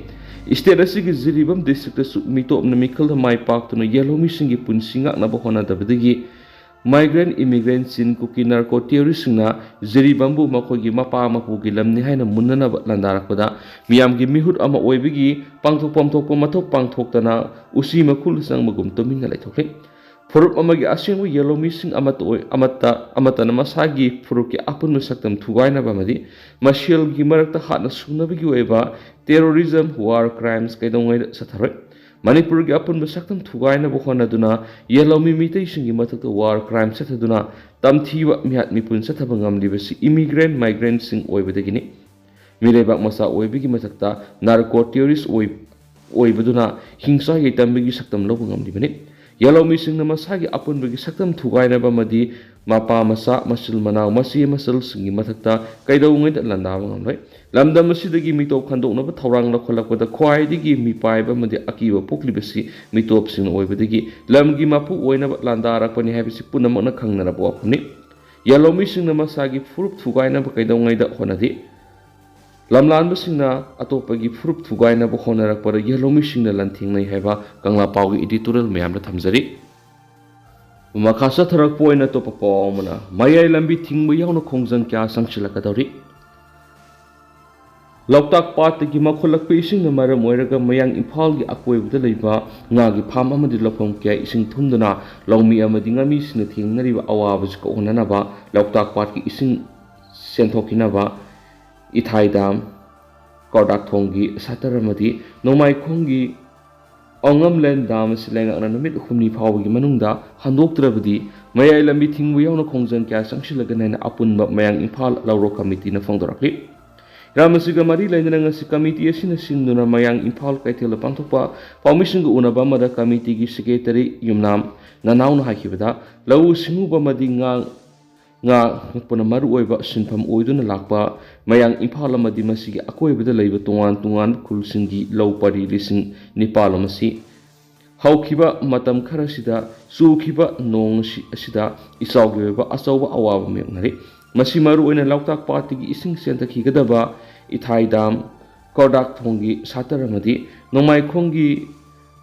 ꯏꯁꯇꯦꯠ ꯑꯁꯤꯒꯤ ꯖꯤꯔꯤꯕꯥꯝ ꯗꯤꯁꯇ꯭ꯔꯤꯛꯇꯁꯨ ꯃꯤꯇꯣꯞꯅ ꯃꯤꯈꯜꯗ ꯃꯥꯏ ꯄꯥꯛꯇꯨꯅ ꯌꯦꯜꯍꯧꯃꯤꯁꯤꯡꯒꯤ ꯄꯨꯟꯁꯤ ꯉꯥꯛꯅꯕ ꯍꯣꯠꯅꯗꯕꯗꯒꯤ migrant immigrantꯁꯤꯡ ꯀꯨꯀꯤ ꯅꯥꯔꯀꯣ ꯇꯦꯔꯣꯔꯤꯁꯁꯤꯡꯅ ꯖꯤꯔꯤꯕꯥꯝꯕꯨ ꯃꯈꯣꯏꯒꯤ ꯃꯄꯥ ꯃꯄꯨꯒꯤ ꯂꯝꯅꯤ ꯍꯥꯏꯅ ꯃꯨꯟꯅꯅꯕ ꯂꯥꯟꯗꯥꯔꯛꯄꯗ ꯃꯤꯌꯥꯝꯒꯤ ꯃꯤꯍꯨꯠ ꯑꯃ ꯑꯣꯏꯕꯒꯤ ꯄꯥꯡꯊꯣꯛꯐꯝ ꯊꯣꯛꯄ ꯃꯊꯧ ꯄꯥꯡꯊꯣꯛꯇꯅ ꯎꯆꯤ ꯃꯈꯨꯜ ꯆꯪꯕꯒꯨꯝ ꯇꯨꯃꯤꯟꯅ ꯂꯩꯊꯣꯛꯂꯤ꯫ ꯐꯨꯔꯨꯞ ꯑꯃꯒꯤ ꯑꯁꯦꯡꯕ ꯌꯦꯜꯍꯧꯃꯤꯁꯤꯡ ꯑꯃꯠꯇ ꯑꯣꯏ-, ꯑꯃꯠꯇ, ꯑꯃꯠꯇꯅ ꯃꯁꯥꯒꯤ ꯐꯨꯔꯨꯞꯀꯤ ꯑꯄꯨꯟꯕ ꯁꯛꯇꯝ ꯊꯨꯒꯥꯏꯅꯕ ꯑꯃꯗꯤ ꯃꯁꯦꯜꯒꯤ ꯃꯔꯛꯇ ꯍꯥꯠꯅ ꯁꯨꯅꯕꯒꯤ ꯑꯣꯏꯕ terrorism, war crimes ꯀꯩꯗꯧꯉꯩꯗ ꯆꯠꯊꯔꯣꯏ꯫ ꯃꯅꯤꯄꯨꯔꯒꯤ ꯑꯄꯨꯟꯕ ꯁꯛꯇꯝ ꯊꯨꯒꯥꯏꯅꯕ ꯍꯣꯠꯅꯗꯨꯅ ꯌꯦꯜꯍꯧꯃꯤ ꯃꯤꯇꯩꯁꯤꯡꯒꯤ ꯃꯊꯛꯇ war crime ꯆꯠꯊꯗꯨꯅ ꯇꯝꯊꯤꯕ ꯃꯤꯍꯥꯠ ꯃꯤꯄꯨꯟ ꯆꯠꯊꯕ ꯉꯝꯂꯤꯕꯁꯤ immigrant migrantꯁꯤꯡ ꯑꯣꯏꯕꯗꯒꯤꯅꯤ꯫ ꯃꯤꯔꯩꯕꯥꯛ ꯃꯆꯥ ꯑꯣꯏꯕꯒꯤ ꯃꯊꯛꯇ ꯅꯥꯔꯀꯣ ꯇꯦꯔꯣꯔꯤꯁ ꯑꯣꯏ-, ꯑꯣꯏꯕꯗꯨꯅ ꯍꯤꯡꯁꯥ ꯌꯩꯇꯝꯕꯒꯤ ꯁꯛꯇꯝ ꯂꯧꯕ ꯉꯝꯂꯤꯕꯅꯤ꯫ ꯌꯦꯜꯍꯧꯃꯤꯁꯤꯡꯅ ꯃꯁꯥꯒꯤ ꯑꯄꯨꯟꯕꯒꯤ ꯁꯛꯇꯝ ꯊꯨꯒꯥꯏꯅꯕ ꯑꯃꯗꯤ ꯃꯄꯥ ꯃꯆꯥ, ꯃꯆꯤꯜ ꯃꯅꯥꯎ, ꯃꯆꯦ ꯃꯆꯜꯁꯤꯡꯒꯤ ꯃꯊꯛꯇ ꯀꯩꯗꯧꯉꯩꯗ ꯂꯥꯟꯗꯥꯕ ꯉꯝꯂꯣꯏ꯫ ꯂꯝꯗꯝ ꯑꯁꯤꯗꯒꯤ ꯃꯤꯇꯣꯞ ꯈꯟꯗꯣꯛꯅꯕ ꯊꯧꯔꯥꯡ ꯂꯧꯈꯠꯂꯛꯄꯗ ꯈ꯭ꯋꯥꯏꯗꯒꯤ ꯃꯤꯄꯥꯏꯕ ꯑꯃꯗꯤ ꯑꯀꯤꯕ ꯄꯣꯛꯂꯤꯕꯁꯤ ꯃꯤꯇꯣꯞꯁꯤꯡꯅ ꯑꯣꯏꯕꯗꯒꯤ ꯂꯝꯒꯤ ꯃꯄꯨ ꯑꯣꯏꯅꯕ ꯂꯥꯟꯗꯥꯔꯛꯄꯅꯤ ꯍꯥꯏꯕꯁꯤ ꯄꯨꯝꯅꯃꯛꯅ ꯈꯪꯅꯔꯕ ꯋꯥꯐꯝꯅꯤ꯫ ꯌꯦꯜꯍꯧꯃꯤꯁꯤꯡꯅ ꯃꯁꯥꯒꯤ ꯐꯨꯔꯨꯞ ꯊꯨꯒꯥꯏꯅꯕ ꯀꯩꯗꯧꯉꯩꯗ ꯍꯣꯠꯅꯗꯦ꯫ ꯂꯝꯂꯥꯟꯕꯁꯤꯡꯅ ꯑꯇꯣꯞꯄꯒꯤ ꯐꯨꯔꯨꯞ ꯊꯨꯒꯥꯏꯅꯕ ꯍꯣꯠꯅꯔꯛꯄꯗ ꯌꯦꯜꯍꯧꯃꯤꯁꯤꯡꯅ ꯂꯥꯟꯊꯦꯡꯅꯩ ꯍꯥꯏꯕ ꯀꯪꯂꯥ ꯄꯥꯎꯒꯤ editorial ꯃꯌꯥꯝꯗ ꯊꯝꯖꯔꯤ꯫ ꯃꯈꯥ ꯆꯠꯊꯔꯛꯄ ꯑꯣꯏꯅ ꯑꯇꯣꯞꯄ ꯄꯥꯎ ꯑꯃꯅ, ꯃꯌꯥꯏ ꯂꯝꯕꯤ ꯊꯤꯡꯕ ꯌꯥꯎꯅ ꯈꯣꯡꯖꯪ ꯀꯌꯥ ꯆꯪꯁꯤꯜꯂꯛꯀꯗꯧꯔꯤ꯫ ꯂꯣꯛꯇꯥꯛ ꯄꯥꯠꯇꯒꯤ ꯃꯥꯡꯈꯠꯂꯛꯄ ꯏꯁꯤꯡꯅ ꯃꯔꯝ ꯑꯣꯏꯔꯒ ꯃꯌꯥꯡ ꯏꯝꯐꯥꯜꯒꯤ ꯑꯀꯣꯏꯕꯗ ꯂꯩꯕ ꯉꯥꯒꯤ ꯐꯥꯝ ꯑꯃꯗꯤ ꯂꯧꯐꯝ ꯀꯌꯥ ꯏꯁꯤꯡ ꯊꯨꯝꯗꯨꯅ ꯂꯧꯃꯤ ꯑꯃꯗꯤ ꯉꯥꯃꯤꯁꯤꯡꯅ ꯊꯦꯡꯅꯔꯤꯕ ꯑꯋꯥꯕꯁꯤ ꯀꯣꯛꯍꯟꯅꯅꯕ ꯂꯣꯛꯇꯥꯛ ꯄꯥꯠꯀꯤ ꯏꯁꯤꯡ ꯆꯦꯟꯊꯣꯛꯈꯤꯅꯕ ꯏꯊꯥꯏ ꯗꯥꯝ, ꯀꯧꯔꯗꯥꯛꯊꯣꯡꯒꯤ ꯁꯇꯔ ꯑꯃꯗꯤ ꯅꯣꯡꯃꯥꯏꯈꯣꯡꯒꯤ ꯑꯣꯉꯝꯂꯦꯟ ꯗꯥꯝ ꯑꯁꯤ ꯂꯩꯉꯥꯛꯅ ꯅꯨꯃꯤꯠ ꯍꯨꯝꯅꯤ ꯐꯥꯎꯕꯒꯤ ꯃꯅꯨꯡꯗ ꯍꯟꯗꯣꯛꯇ꯭ꯔꯕꯗꯤ ꯃꯌꯥꯏ ꯂꯝꯕꯤ ꯊꯤꯡꯕ ꯌꯥꯎꯅ ꯈꯣꯡꯖꯪ ꯀꯌꯥ ꯆꯪꯁꯤꯜꯂꯒꯅꯤ ꯍꯥꯏꯅ ꯑꯄꯨꯟꯕ ꯃꯌꯥꯡ ꯏꯝꯐꯥꯜ ꯂꯧꯔꯣꯛ ꯀꯃꯤꯇꯤꯅ ꯐꯣꯡꯗꯣꯔꯛꯂꯤ꯫ ꯃꯔꯝ ꯑꯁꯤꯒ ꯃꯔꯤ ꯂꯩꯅꯅ ꯉꯁꯤ ꯀꯃꯤꯇꯤ ꯑꯁꯤꯅ ꯁꯤꯟꯗꯨꯅ ꯃꯌꯥꯡ ꯏꯝꯐꯥꯜ ꯀꯩꯊꯦꯜꯗ ꯄꯥꯡꯊꯣꯛꯄ ꯄꯥꯎꯃꯤꯁꯤꯡꯒ ꯎꯅꯕ ꯑꯃꯗ ꯀꯃꯤꯇꯤꯒꯤ ꯁꯦꯀ꯭ꯔꯦꯇꯔꯤ ꯌꯨꯝꯅꯥꯝ ꯅꯅꯥꯎꯅ ꯍꯥꯏꯈꯤꯕꯗ, ꯂꯧꯎ ꯁꯤꯡꯎꯕ ꯑꯃꯗꯤ ꯉꯥ, ꯉꯥ ꯉꯥꯛꯄꯅ ꯃꯔꯨꯑꯣꯏꯕ ꯁꯤꯟꯐꯝ ꯑꯣꯏꯗꯨꯅ ꯂꯥꯛꯄ ꯃꯌꯥꯡ ꯏꯝꯐꯥꯜ ꯑꯃꯗꯤ ꯃꯁꯤꯒꯤ ꯑꯀꯣꯏꯕꯗ ꯂꯩꯕ ꯇꯣꯉꯥꯟ ꯇꯣꯉꯥꯟꯕ ꯈꯨꯜꯁꯤꯡꯒꯤ ꯂꯧ ꯄꯔꯤ ꯂꯤꯁꯤꯡ ꯅꯤꯄꯥꯜ ꯑꯃ ꯑꯁꯤ ꯍꯧꯈꯤꯕ ꯃꯇꯝ ꯈꯔꯁꯤꯗ ꯆꯨꯈꯤꯕ ꯅꯣꯡ ꯑꯁꯤ-, ꯑꯁꯤꯗ ꯏꯆꯥꯎꯒꯤ ꯑꯣꯏꯕ ꯑꯆꯧꯕ ꯑꯋꯥꯕ ꯃꯥꯌꯣꯛꯅꯔꯤ꯫ ꯃꯁꯤ ꯃꯔꯨꯑꯣꯏꯅ ꯂꯣꯛꯇꯥꯛ ꯄꯥꯠꯇꯒꯤ ꯏꯁꯤꯡ ꯆꯦꯟꯊꯈꯤꯒꯗꯕ ꯏꯊꯥꯏ ꯗꯥꯝ, ꯀꯣꯔꯗꯥꯛ ꯊꯣꯡꯒꯤ ꯁꯥꯇꯔ ꯑꯃꯗꯤ ꯅꯣꯡꯃꯥꯏꯈꯣꯡꯒꯤ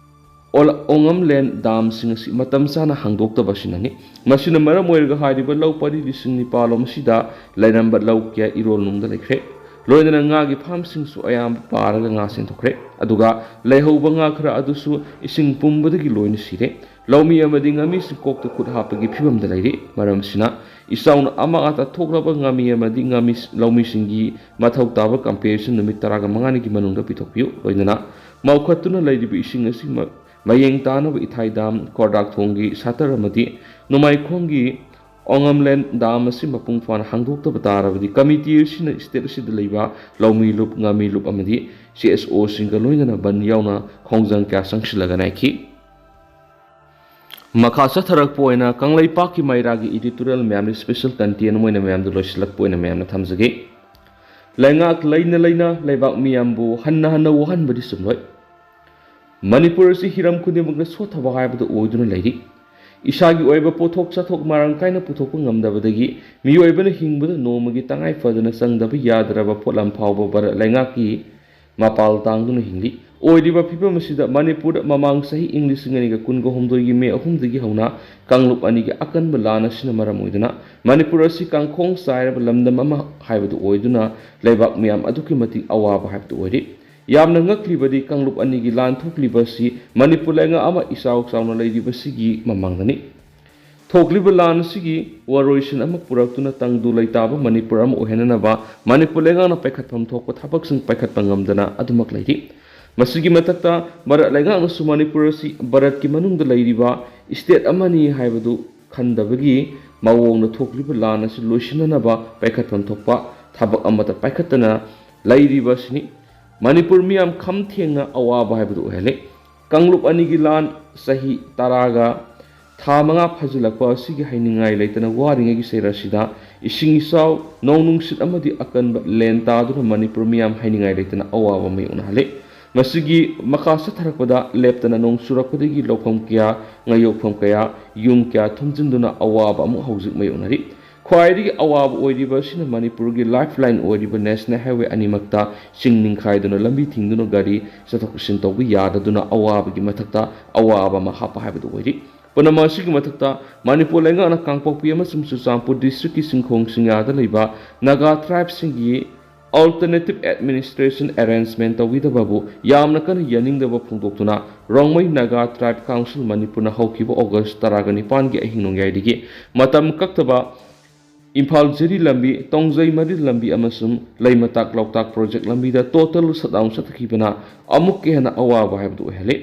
ꯑꯣꯜ-, ꯑꯣꯉꯝꯂꯦꯟ ꯗꯥꯝꯁꯤꯡ ꯑꯁꯤ ꯃꯇꯝ ꯆꯥꯅ ꯍꯥꯡꯗꯣꯛꯇꯕ ꯑꯁꯤꯅꯅꯤ꯫ ꯃꯁꯤꯅ ꯃꯔꯝ ꯑꯣꯏꯔꯒ ꯍꯥꯏꯔꯤꯕ ꯂꯧ ꯄꯔꯤ ꯂꯤꯁꯤꯡ ꯅꯤꯄꯥꯜ ꯂꯣꯝ ꯑꯁꯤꯗ ꯂꯩꯔꯝꯕ ꯂꯧ ꯀꯌꯥ ꯏꯔꯣꯜ ꯅꯨꯡꯗ ꯂꯩꯈ꯭ꯔꯦ꯫ ꯂꯣꯏꯅꯅ ꯉꯥꯒꯤ ꯐꯥꯝꯁꯤꯡꯁꯨ ꯑꯌꯥꯝꯕ ꯄꯥꯔꯒ ꯉꯥ ꯁꯦꯟꯊꯣꯛꯈ꯭ꯔꯦ꯫ ꯑꯗꯨꯒ ꯂꯩꯍꯧꯕ ꯉꯥ ꯈꯔ ꯑꯗꯨꯁꯨ ꯏꯁꯤꯡ ꯄꯨꯝꯕꯗꯒꯤ ꯂꯣꯏꯅ ꯁꯤꯔꯦ꯫ ꯂꯧꯃꯤ ꯑꯃꯗꯤ ꯉꯥꯃꯤꯁꯤꯡ ꯀꯣꯛꯇ ꯈꯨꯠ ꯍꯥꯞꯄꯒꯤ ꯐꯤꯕꯝꯗ ꯂꯩꯔꯤ꯫ ꯃꯔꯝ ꯑꯁꯤꯅ ꯏꯆꯥꯎꯅ ꯑꯃꯥꯡ ꯑꯇꯥ ꯊꯣꯛꯂꯕ ꯉꯥꯃꯤ ꯑꯃꯗꯤ ꯉꯥꯃꯤ, ꯂꯧꯃꯤꯁꯤꯡꯒꯤ ꯃꯊꯧ ꯇꯥꯕ ꯀꯝꯄꯦꯟꯁꯦꯁꯟ ꯅꯨꯃꯤꯠ ꯇꯔꯥꯃꯉꯥꯅꯤꯒꯤ ꯃꯅꯨꯡꯗ ꯄꯤꯊꯣꯛꯄꯤꯌꯨ꯫ ꯂꯣꯏꯅꯅ ꯃꯧꯈꯠꯇꯨꯅ ꯂꯩꯔꯤꯕ ꯏꯁꯤꯡ ꯑꯁꯤ ꯃ-, ꯃꯌꯦꯡ ꯇꯥꯅꯕ ꯏꯊꯥꯏ ꯗꯥꯝ, ꯀꯣꯔꯗꯥꯛ ꯊꯣꯡꯒꯤ ꯁꯥꯇꯔ ꯑꯃꯗꯤ ꯅꯣꯡꯃꯥꯏꯈꯣꯡꯒꯤ ꯑꯣꯉꯝꯂꯦꯟ ꯗꯥꯝ ꯑꯁꯤ ꯃꯄꯨꯡ ꯐꯥꯅ ꯍꯥꯡꯗꯣꯛꯇꯕ ꯇꯥꯔꯕꯗꯤ ꯀꯃꯤꯇꯤ ꯑꯁꯤꯅ ꯁ꯭ꯇꯦꯠ ꯑꯁꯤꯗ ꯂꯩꯕ ꯂꯧꯃꯤ ꯂꯨꯞ, ꯉꯥꯃꯤ ꯂꯨꯞ ꯑꯃꯗꯤ ꯁꯤ ꯑꯦꯁ ꯑꯣꯁꯤꯡꯒ ꯂꯣꯏꯅꯅ ꯕꯟ ꯌꯥꯎꯅ ꯈꯣꯡꯖꯪ ꯀꯌꯥ ꯆꯪꯁꯤꯜꯂꯒꯅꯤ ꯍꯥꯏꯈꯤ꯫ ꯃꯈꯥ ꯆꯠꯊꯔꯛꯄ ꯑꯣꯏꯅ ꯀꯪꯂꯩꯄꯥꯛꯀꯤ ꯃꯩꯔꯥꯒꯤ editorial ꯃꯌꯥꯝꯗ special content ꯑꯃ ꯑꯣꯏꯅ ꯃꯌꯥꯝꯗ ꯂꯣꯏꯁꯤꯜꯂꯛꯄ ꯑꯣꯏꯅ ꯃꯌꯥꯝꯅ ꯊꯝꯖꯒꯦ꯫ ꯂꯩꯉꯥꯛ ꯂꯩꯅ ꯂꯩꯅ ꯂꯩꯕꯥꯛ ꯃꯤꯌꯥꯝꯕꯨ ꯍꯟꯅ ꯍꯟꯅ ꯋꯥꯍꯟꯕꯗꯤ ꯆꯨꯝꯂꯣꯏ꯫ ꯃꯅꯤꯄꯨꯔ ꯑꯁꯤ ꯍꯤꯔꯝ ꯈꯨꯗꯤꯡꯃꯛꯇ ꯁꯣꯠꯊꯕ ꯍꯥꯏꯕꯗꯨ ꯑꯣꯏꯗꯨꯅ ꯂꯩꯔꯤ꯫ ꯏꯁꯥꯒꯤ ꯑꯣꯏꯕ ꯄꯣꯠꯊꯣꯛ ꯆꯥꯊꯣꯛ ꯃꯔꯥꯡ ꯀꯥꯏꯅ ꯄꯨꯊꯣꯛꯄ ꯉꯝꯗꯕꯗꯒꯤ ꯃꯤꯑꯣꯏꯕꯅ ꯍꯤꯡꯕꯗ ꯅꯣꯡꯃꯒꯤ ꯇꯉꯥꯏ ꯐꯗꯅ ꯆꯪꯗꯕ ꯌꯥꯗ꯭ꯔꯕ ꯄꯣꯠꯂꯝ ꯐꯥꯎꯕ ꯚꯥꯔꯠ ꯂꯩꯉꯥꯛꯀꯤ ꯃꯄꯥꯜ ꯇꯥꯡꯗꯨꯅ ꯍꯤꯡꯂꯤ꯫ ꯑꯣꯏꯔꯤꯕ ꯐꯤꯕꯝ ꯑꯁꯤꯗ ꯃꯅꯤꯄꯨꯔꯗ ꯃꯃꯥꯡ ꯆꯍꯤ ꯏꯪ ꯂꯤꯁꯤꯡ ꯑꯅꯤꯒ ꯀꯨꯟꯒ ꯍꯨꯝꯗꯣꯏꯒꯤ ꯃꯦ ꯑꯍꯨꯝꯗꯒꯤ ꯍꯧꯅ ꯀꯥꯡꯂꯨꯞ ꯑꯅꯤꯒꯤ ꯑꯀꯟꯕ ꯂꯥꯟ ꯑꯁꯤꯅ ꯃꯔꯝ ꯑꯣꯏꯗꯨꯅ ꯃꯅꯤꯄꯨꯔ ꯑꯁꯤ ꯀꯥꯡꯈꯣꯡ ꯆꯥꯏꯔꯕ ꯂꯝꯗꯝ ꯑꯃ ꯍꯥꯏꯕꯗꯨ ꯑꯣꯏꯗꯨꯅ ꯂꯩꯕꯥꯛ ꯃꯤꯌꯥꯝ ꯑꯗꯨꯛꯀꯤ ꯃꯇꯤꯛ ꯑꯋꯥꯕ ꯍꯥꯏꯕꯗꯨ ꯑꯣꯏꯔꯤ꯫ ꯌꯥꯝꯅ ꯉꯛꯂꯤꯕꯗꯤ ꯀꯥꯡꯂꯨꯞ ꯑꯅꯤꯒꯤ ꯂꯥꯟ ꯊꯣꯛꯂꯤꯕ ꯑꯁꯤ ꯃꯅꯤꯄꯨꯔ ꯂꯩꯉꯥꯛ ꯑꯃ ꯏꯆꯥꯎ ꯆꯥꯎꯅ ꯂꯩꯔꯤꯕꯁꯤꯒꯤ ꯃꯃꯥꯡꯗꯅꯤ꯫ ꯊꯣꯛꯂꯤꯕ ꯂꯥꯟ ꯑꯁꯤꯒꯤ ꯋꯥꯔꯣꯏꯁꯤꯟ ꯑꯃ ꯄꯨꯔꯛꯇꯨꯅ ꯇꯪꯗꯨ ꯂꯩꯇꯥꯕ ꯃꯅꯤꯄꯨꯔ ꯑꯃ ꯑꯣꯏꯍꯟꯅꯅꯕ ꯃꯅꯤꯄꯨꯔ ꯂꯩꯉꯥꯛꯅ ꯄꯥꯏꯈꯠꯐꯝ ꯊꯣꯛꯄ ꯊꯕꯛꯁꯤꯡ ꯄꯥꯏꯈꯠꯄ ꯉꯝꯗꯅ ꯑꯗꯨꯃꯛ ꯂꯩꯔꯤ꯫ ꯃꯁꯤꯒꯤ ꯃꯊꯛꯇ ꯚꯥꯔꯠ ꯂꯩꯉꯥꯛꯅꯁꯨ ꯃꯅꯤꯄꯨꯔ ꯑꯁꯤ ꯚꯥꯔꯠꯀꯤ ꯃꯅꯨꯡꯗ ꯂꯩꯔꯤꯕ state ꯑꯃꯅꯤ ꯍꯥꯏꯕꯗꯨ ꯈꯟꯗꯕꯒꯤ ꯃꯑꯣꯡꯗ ꯊꯣꯛꯂꯤꯕ ꯂꯥꯟ ꯑꯁꯤ ꯂꯣꯏꯁꯤꯟꯅꯅꯕ ꯄꯥꯏꯈꯠꯐꯝ ꯊꯣꯛꯄ ꯊꯕꯛ ꯑꯃꯠꯇ ꯄꯥꯏꯈꯠꯇꯅ ꯂꯩꯔꯤꯕ ꯑꯁꯤꯅꯤ꯫ ꯃꯅꯤꯄꯨꯔ ꯃꯤꯌꯥꯝ ꯈꯝ ꯊꯦꯡꯅ ꯑꯋꯥꯕ ꯍꯥꯏꯕꯗꯨ ꯑꯣꯏꯍꯜꯂꯤ꯫ ꯀꯥꯡꯂꯨꯞ ꯑꯅꯤꯒꯤ ꯂꯥꯟ ꯆꯍꯤ ꯇꯔꯥꯒ ꯊꯥ ꯃꯉꯥ ꯐꯥꯖꯤꯜꯂꯛꯄ ꯑꯁꯤꯒꯤ ꯍꯥꯏꯅꯤꯡꯉꯥꯏ ꯂꯩꯇꯅ ꯋꯥꯔꯤꯉꯩꯒꯤ ꯆꯩꯔꯛ ꯑꯁꯤꯗ ꯏꯁꯤꯡ ꯏꯆꯥꯎ, ꯅꯣꯡ ꯅꯨꯡꯁꯤꯠ ꯑꯃꯗꯤ ꯑꯀꯟꯕ ꯂꯦꯟ ꯇꯥꯗꯨꯅ ꯃꯅꯤꯄꯨꯔ ꯃꯤꯌꯥꯝ ꯍꯥꯏꯅꯤꯡꯉꯥꯏ ꯂꯩꯇꯅ ꯑꯋꯥꯕ ꯃꯥꯌꯣꯛꯅꯍꯜꯂꯤ꯫ ꯃꯁꯤꯒꯤ ꯃꯈꯥ ꯆꯠꯊꯔꯛꯄꯗ ꯂꯦꯞꯇꯅ ꯅꯣꯡ ꯆꯨꯔꯛꯄꯗꯒꯤ ꯂꯧꯐꯝ ꯀꯌꯥ, ꯉꯥꯌꯣꯛꯐꯝ ꯀꯌꯥ, ꯌꯨꯝ ꯀꯌꯥ ꯊꯨꯝꯖꯤꯟꯗꯨꯅ ꯑꯋꯥꯕ ꯑꯃꯨꯛ ꯍꯧꯖꯤꯛ ꯃꯥꯌꯣꯛꯅꯔꯤ꯫ ꯈ꯭ꯋꯥꯏꯗꯒꯤ ꯑꯋꯥꯕ ꯑꯣꯏꯔꯤꯕ ꯑꯁꯤꯅ ꯃꯅꯤꯄꯨꯔꯒꯤ lifeline ꯑꯣꯏꯔꯤꯕ National Highway ꯑꯅꯤꯃꯛꯇ ꯆꯤꯡ ꯅꯤꯡꯈꯥꯏꯗꯨꯅ ꯂꯝꯕꯤ ꯊꯤꯡꯗꯨꯅ ꯒꯥꯔꯤ ꯆꯠꯊꯣꯛ ꯆꯠꯁꯤꯟ ꯇꯧꯕ ꯌꯥꯗꯗꯨꯅ ꯑꯋꯥꯕꯒꯤ ꯃꯊꯛꯇ ꯑꯋꯥꯕ ꯑꯃ ꯍꯥꯞꯄ ꯍꯥꯏꯕꯗꯨ ꯑꯣꯏꯔꯤ꯫ ꯄꯨꯝꯅꯃꯛ ꯑꯁꯤꯒꯤ ꯃꯊꯛꯇ ꯃꯅꯤꯄꯨꯔ ꯂꯩꯉꯥꯛꯅ ꯀꯥꯡꯄꯣꯛꯄꯤ ꯑꯃꯁꯨꯡ ꯆꯨꯔꯆꯥꯟꯄꯨꯔ districtꯀꯤ ꯆꯤꯡꯈꯣꯡ ꯆꯤꯡꯌꯥꯗ ꯂꯩꯕ ꯅꯥꯒꯥ tribeꯁꯤꯡꯒꯤ alternative administration arrangement ꯇꯧꯕꯤꯗꯕꯕꯨ ꯌꯥꯝꯅ ꯀꯟꯅ ꯌꯥꯅꯤꯡꯗꯕ ꯐꯣꯡꯗꯣꯛꯇꯨꯅ ꯔꯣꯡꯃꯩ ꯅꯥꯒꯥ tribe council ꯃꯅꯤꯄꯨꯔꯅ ꯍꯧꯈꯤꯕ August ꯇꯔꯥꯒ ꯅꯤꯄꯥꯟꯒꯤ ꯑꯍꯤꯡ ꯅꯣꯡꯌꯥꯏꯗꯒꯤ ꯃꯇꯝ ꯀꯛꯇꯕ ꯏꯝꯐꯥꯜ ꯖꯤꯔꯤ ꯂꯝꯕꯤ, ꯇꯣꯡꯖꯩ ꯃꯔꯤꯜ ꯂꯝꯕꯤ ꯑꯃꯁꯨꯡ ꯂꯩꯃꯇꯥꯛ ꯂꯣꯛꯇꯥꯛ project ꯂꯝꯕꯤꯗ total shutdown ꯆꯠꯊꯈꯤꯕꯅ ꯑꯃꯨꯛꯀ ꯍꯦꯟꯅ ꯑꯋꯥꯕ ꯍꯥꯏꯕꯗꯨ ꯑꯣꯏꯍꯜꯂꯤ꯫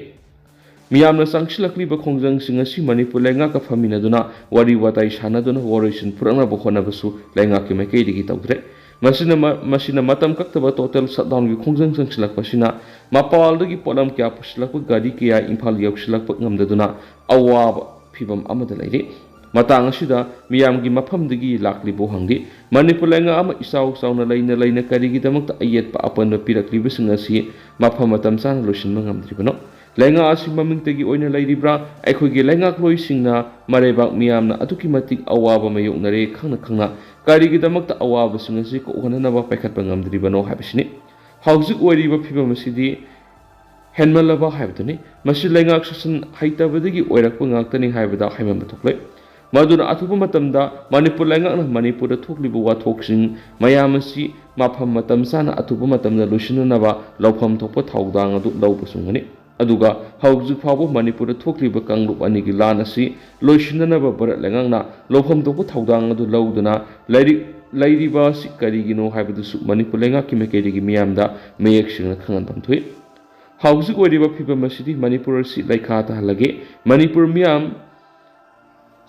ꯃꯤꯌꯥꯝꯅ ꯆꯪꯁꯤꯜꯂꯛꯂꯤꯕ ꯈꯣꯡꯖꯪꯁꯤꯡ ꯑꯁꯤ ꯃꯅꯤꯄꯨꯔ ꯂꯩꯉꯥꯛꯀ ꯐꯝꯃꯤꯟꯅꯗꯨꯅ ꯋꯥꯔꯤ ꯋꯥꯇꯥꯏ ꯁꯥꯟꯅꯗꯨꯅ ꯋꯥꯔꯣꯏꯁꯤꯟ ꯄꯨꯔꯛꯅꯕ ꯍꯣꯠꯅꯕꯁꯨ ꯂꯩꯉꯥꯛꯀꯤ ꯃꯥꯏꯀꯩꯗꯒꯤ ꯇꯧꯗ꯭ꯔꯦ꯫ ꯃꯁꯤꯅ ꯃ-, ꯃꯁꯤꯅ ꯃꯇꯝ ꯀꯛꯇꯕ total shutdownꯒꯤ ꯈꯣꯡꯖꯪ ꯆꯪꯁꯤꯜꯂꯛꯄꯁꯤꯅ ꯃꯄꯥꯟꯗꯒꯤ ꯄꯣꯠꯂꯝ ꯀꯌꯥ ꯄꯨꯁꯤꯜꯂꯛꯄ ꯒꯥꯔꯤ ꯀꯌꯥ ꯏꯝꯐꯥꯜ ꯌꯧꯁꯤꯜꯂꯛꯄ ꯉꯝꯗꯗꯨꯅ ꯑꯋꯥꯕ ꯐꯤꯚꯝ ꯑꯃꯗ ꯂꯩꯔꯤ꯫ ꯃꯇꯥꯡ ꯑꯁꯤꯗ ꯃꯤꯌꯥꯝꯒꯤ ꯃꯐꯝꯗꯒꯤ ꯂꯥꯛꯂꯤꯕ ꯋꯥꯍꯪꯗꯤ, ꯃꯅꯤꯄꯨꯔ ꯂꯩꯉꯥꯛ ꯑꯃ ꯏꯆꯥꯎ ꯆꯥꯎꯅ ꯂꯩꯅ ꯂꯩꯅ ꯀꯔꯤꯒꯤꯗꯃꯛꯇ ꯑꯌꯦꯠꯄ ꯑꯄꯟꯕ ꯄꯤꯔꯛꯂꯤꯕꯁꯤꯡ ꯑꯁꯤ ꯃꯐꯝ ꯃꯇꯝ ꯆꯥꯅ ꯂꯣꯏꯁꯤꯟꯕ ꯉꯝꯗ꯭ꯔꯤꯕꯅꯣ? ꯂꯩꯉꯥꯛ ꯑꯁꯤ ꯃꯃꯤꯡꯇꯒꯤ ꯑꯣꯏꯅ ꯂꯩꯔꯤꯕ꯭ꯔꯥ? ꯑꯩꯈꯣꯏꯒꯤ ꯂꯩꯉꯥꯛꯂꯣꯏꯁꯤꯡꯅ ꯃꯔꯩꯕꯥꯛ ꯃꯤꯌꯥꯝꯅ ꯑꯗꯨꯛꯀꯤ ꯃꯇꯤꯛ ꯑꯋꯥꯕ ꯃꯥꯌꯣꯛꯅꯔꯦ ꯈꯪꯅ ꯈꯪꯅ ꯀꯔꯤꯒꯤꯗꯃꯛꯇ ꯑꯋꯥꯕꯁꯤꯡ ꯑꯁꯤ ꯀꯣꯛꯍꯟꯅꯅꯕ ꯄꯥꯏꯈꯠꯄ ꯉꯝꯗ꯭ꯔꯤꯕꯅꯣ ꯍꯥꯏꯕꯁꯤꯅꯤ꯫ ꯍꯧꯖꯤꯛ ꯑꯣꯏꯔꯤꯕ ꯐꯤꯕꯝ ꯑꯁꯤꯗꯤ ꯍꯦꯟꯃꯜꯂꯕ ꯍꯥꯏꯕꯗꯨꯅꯤ꯫ ꯃꯁꯤ ꯂꯩꯉꯥꯛ ꯁꯥꯁꯟ ꯍꯩꯇꯕꯗꯒꯤ ꯑꯣꯏꯔꯛꯄ ꯉꯥꯛꯇꯅꯤ ꯍꯥꯏꯕꯗ ꯍꯥꯏꯃꯟꯕ ꯊꯣꯛꯂꯣꯏ꯫ ꯃꯗꯨꯅ ꯑꯊꯨꯕ ꯃꯇꯝꯗ ꯃꯅꯤꯄꯨꯔ ꯂꯩꯉꯥꯛꯅ ꯃꯅꯤꯄꯨꯔꯗ ꯊꯣꯛꯂꯤꯕ ꯋꯥꯊꯣꯛꯁꯤꯡ ꯃꯌꯥꯝ ꯑꯁꯤ ꯃꯐꯝ ꯃꯇꯝ ꯆꯥꯅ ꯑꯊꯨꯕ ꯃꯇꯝꯗ ꯂꯣꯏꯁꯤꯟꯅꯅꯕ ꯂꯧꯐꯝ ꯊꯣꯛꯄ ꯊꯧꯗꯥꯡ ꯑꯗꯨ ꯂꯧꯕ ꯆꯨꯝꯒꯅꯤ꯫ ꯑꯗꯨꯒ ꯍꯧꯖꯤꯛ ꯐꯥꯎꯕ ꯃꯅꯤꯄꯨꯔꯗ ꯊꯣꯛꯂꯤꯕ ꯀꯥꯡꯂꯨꯞ ꯑꯅꯤꯒꯤ ꯂꯥꯟ ꯑꯁꯤ ꯂꯣꯏꯁꯤꯟꯅꯅꯕ ꯚꯥꯔꯠ ꯂꯩꯉꯥꯛꯅ ꯂꯧꯐꯝ ꯊꯣꯛꯄ ꯊꯧꯗꯥꯡ ꯑꯗꯨ ꯂꯧꯗꯨꯅ ꯂꯩꯔꯤ-, ꯂꯩꯔꯤꯕ ꯑꯁꯤ ꯀꯔꯤꯒꯤꯅꯣ ꯍꯥꯏꯕꯗꯨꯁꯨ ꯃꯅꯤꯄꯨꯔ ꯂꯩꯉꯥꯛꯀꯤ ꯃꯥꯏꯀꯩꯗꯒꯤ ꯃꯤꯌꯥꯝꯗ ꯃꯌꯦꯛ ꯁꯦꯡꯅ ꯈꯪꯍꯟꯐꯝ ꯊꯣꯛꯏ꯫ ꯍꯧꯖꯤꯛ ꯑꯣꯏꯔꯤꯕ ꯐꯤꯕꯝ ꯑꯁꯤꯗꯤ ꯃꯅꯤꯄꯨꯔ ꯑꯁꯤ ꯂꯩꯈꯥ ꯇꯥꯍꯜꯂꯒꯦ, ꯃꯅꯤꯄꯨꯔ ꯃꯤꯌꯥꯝ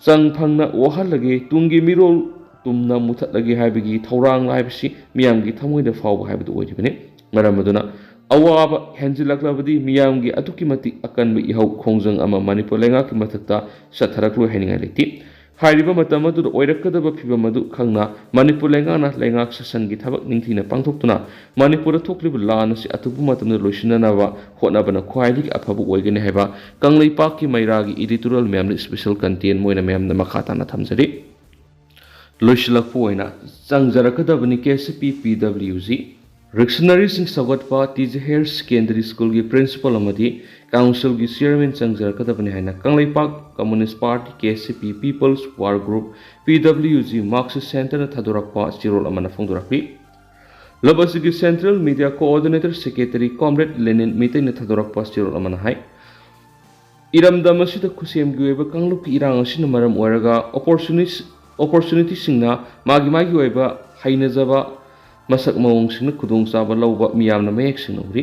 ꯆꯪ ꯐꯪꯅ ꯋꯥꯍꯜꯂꯒꯦ, ꯇꯨꯡꯒꯤ ꯃꯤꯔꯣꯜ ꯇꯨꯝꯅ ꯃꯨꯊꯠꯂꯒꯦ ꯍꯥꯏꯕꯒꯤ ꯊꯧꯔꯥꯡ ꯍꯥꯏꯕꯁꯤ ꯃꯤꯌꯥꯝꯒꯤ ꯊꯃꯣꯏꯗ ꯐꯥꯎꯕ ꯍꯥꯏꯕꯗꯨ ꯑꯣꯏꯔꯤꯕꯅꯤ꯫ ꯃꯔꯝ ꯑꯗꯨꯅ ꯑꯋꯥꯕ ꯍꯦꯟꯖꯤꯜꯂꯛꯂꯕꯗꯤ ꯃꯤꯌꯥꯝꯒꯤ ꯑꯗꯨꯛꯀꯤ ꯃꯇꯤꯛ ꯑꯀꯟꯕ ꯏꯍꯧ ꯈꯣꯡꯖꯪ ꯑꯃ ꯃꯅꯤꯄꯨꯔ ꯂꯩꯉꯥꯛꯀꯤ ꯃꯊꯛꯇ ꯆꯠꯊꯔꯛꯂꯣꯏ ꯍꯥꯏꯅꯤꯡꯉꯥꯏ ꯂꯩꯇꯦ꯫ ꯍꯥꯏꯔꯤꯕ ꯃꯇꯝ ꯑꯗꯨꯗ ꯑꯣꯏꯔꯛꯀꯗꯕ ꯐꯤꯕꯝ ꯑꯗꯨ ꯈꯪꯅ ꯃꯅꯤꯄꯨꯔ ꯂꯩꯉꯥꯛꯅ ꯂꯩꯉꯥꯛ ꯁꯥꯁꯟꯒꯤ ꯊꯕꯛ ꯅꯤꯡꯊꯤꯅ ꯄꯥꯡꯊꯣꯛꯇꯨꯅ ꯃꯅꯤꯄꯨꯔꯗ ꯊꯣꯛꯂꯤꯕ ꯂꯥꯟ ꯑꯁꯤ ꯑꯊꯨꯕ ꯃꯇꯝꯗ ꯂꯣꯏꯁꯤꯟꯅꯅꯕ ꯍꯣꯠꯅꯕꯅ ꯈ꯭ꯋꯥꯏꯗꯒꯤ ꯑꯐꯕ ꯑꯣꯏꯒꯅꯤ ꯍꯥꯏꯕ ꯀꯪꯂꯩꯄꯥꯛꯀꯤ ꯃꯩꯔꯥꯒꯤ editorial ꯃꯌꯥꯝꯗ special content ꯑꯣꯏꯅ ꯃꯌꯥꯝꯗ ꯃꯈꯥ ꯇꯥꯅ ꯊꯝꯖꯔꯤ꯫ ꯂꯣꯏꯁꯤꯜꯂꯛꯄ ꯑꯣꯏꯅ ꯆꯪꯖꯔꯛꯀꯗꯕꯅꯤ K C P P W G. ꯔꯤꯛꯁꯅꯔꯤꯁꯤꯡ ꯁꯧꯒꯠꯄ ꯇꯤ ꯖꯤ ꯍꯥꯌꯔ ꯁꯦꯀꯦꯟꯗꯔꯤ ꯁ꯭ꯀꯨꯜꯒꯤ ꯄ꯭ꯔꯤꯟꯁꯤꯄꯥꯜ ꯑꯃꯗꯤ ꯀꯥꯎꯟꯁꯤꯜꯒꯤ ꯆꯤꯌꯔꯃꯦꯟ ꯆꯪꯖꯔꯛꯀꯗꯕꯅꯤ ꯍꯥꯏꯅ ꯀꯪꯂꯩꯄꯥꯛ ꯀꯝꯃꯨꯅꯤꯁ ꯄꯥꯔꯇꯤ, ꯀꯦ ꯁꯤ ꯄꯤ, ꯄꯤꯄꯜꯁ ꯋꯥꯔ ꯒ꯭ꯔꯨꯞ, ꯄꯤ ꯗꯕ꯭ꯂꯤꯎ ꯖꯤ, ꯃꯥꯔꯛꯁꯤꯁ ꯁꯦꯟꯇꯔꯅ ꯊꯥꯗꯣꯔꯛꯄ ꯆꯦꯔꯣꯜ ꯑꯃꯅ ꯐꯣꯡꯗꯣꯔꯛꯂꯤ꯫ ꯂꯞ ꯑꯁꯤꯒꯤ ꯁꯦꯟꯇ꯭ꯔꯦꯜ ꯃꯤꯗꯤꯌꯥ ꯀꯣꯑꯣꯔꯗꯤꯅꯦꯇꯔ ꯁꯦꯀ꯭ꯔꯦꯇꯔꯤ ꯀꯣꯝꯔꯦꯗ ꯂꯦꯅꯤꯟ ꯃꯤꯇꯩꯅ ꯊꯥꯗꯣꯔꯛꯄ ꯆꯦꯔꯣꯜ ꯑꯃꯅ ꯍꯥꯏ, ꯏꯔꯝꯗꯝ ꯑꯁꯤꯗ ꯈꯨꯠꯁꯦꯝꯒꯤ ꯑꯣꯏꯕ ꯀꯥꯡꯂꯨꯞꯀꯤ ꯏꯔꯥꯡ ꯑꯁꯤꯅ ꯃꯔꯝ ꯑꯣꯏꯔꯒ ꯑꯣꯄꯣꯔꯆꯨꯅꯤꯁ-, ꯑꯣꯄꯣꯔꯆꯨꯅꯤꯇꯤꯁꯤꯡꯅ ꯃꯥꯒꯤ ꯃꯥꯒꯤ ꯑꯣꯏꯕ ꯍꯩꯅꯖꯕ ꯃꯁꯛ ꯃꯑꯣꯡꯁꯤꯡꯅ ꯈꯨꯗꯣꯡꯆꯥꯕ ꯂꯧꯕ ꯃꯤꯌꯥꯝꯅ ꯃꯌꯦꯛ ꯁꯦꯡꯅ ꯎꯔꯤ꯫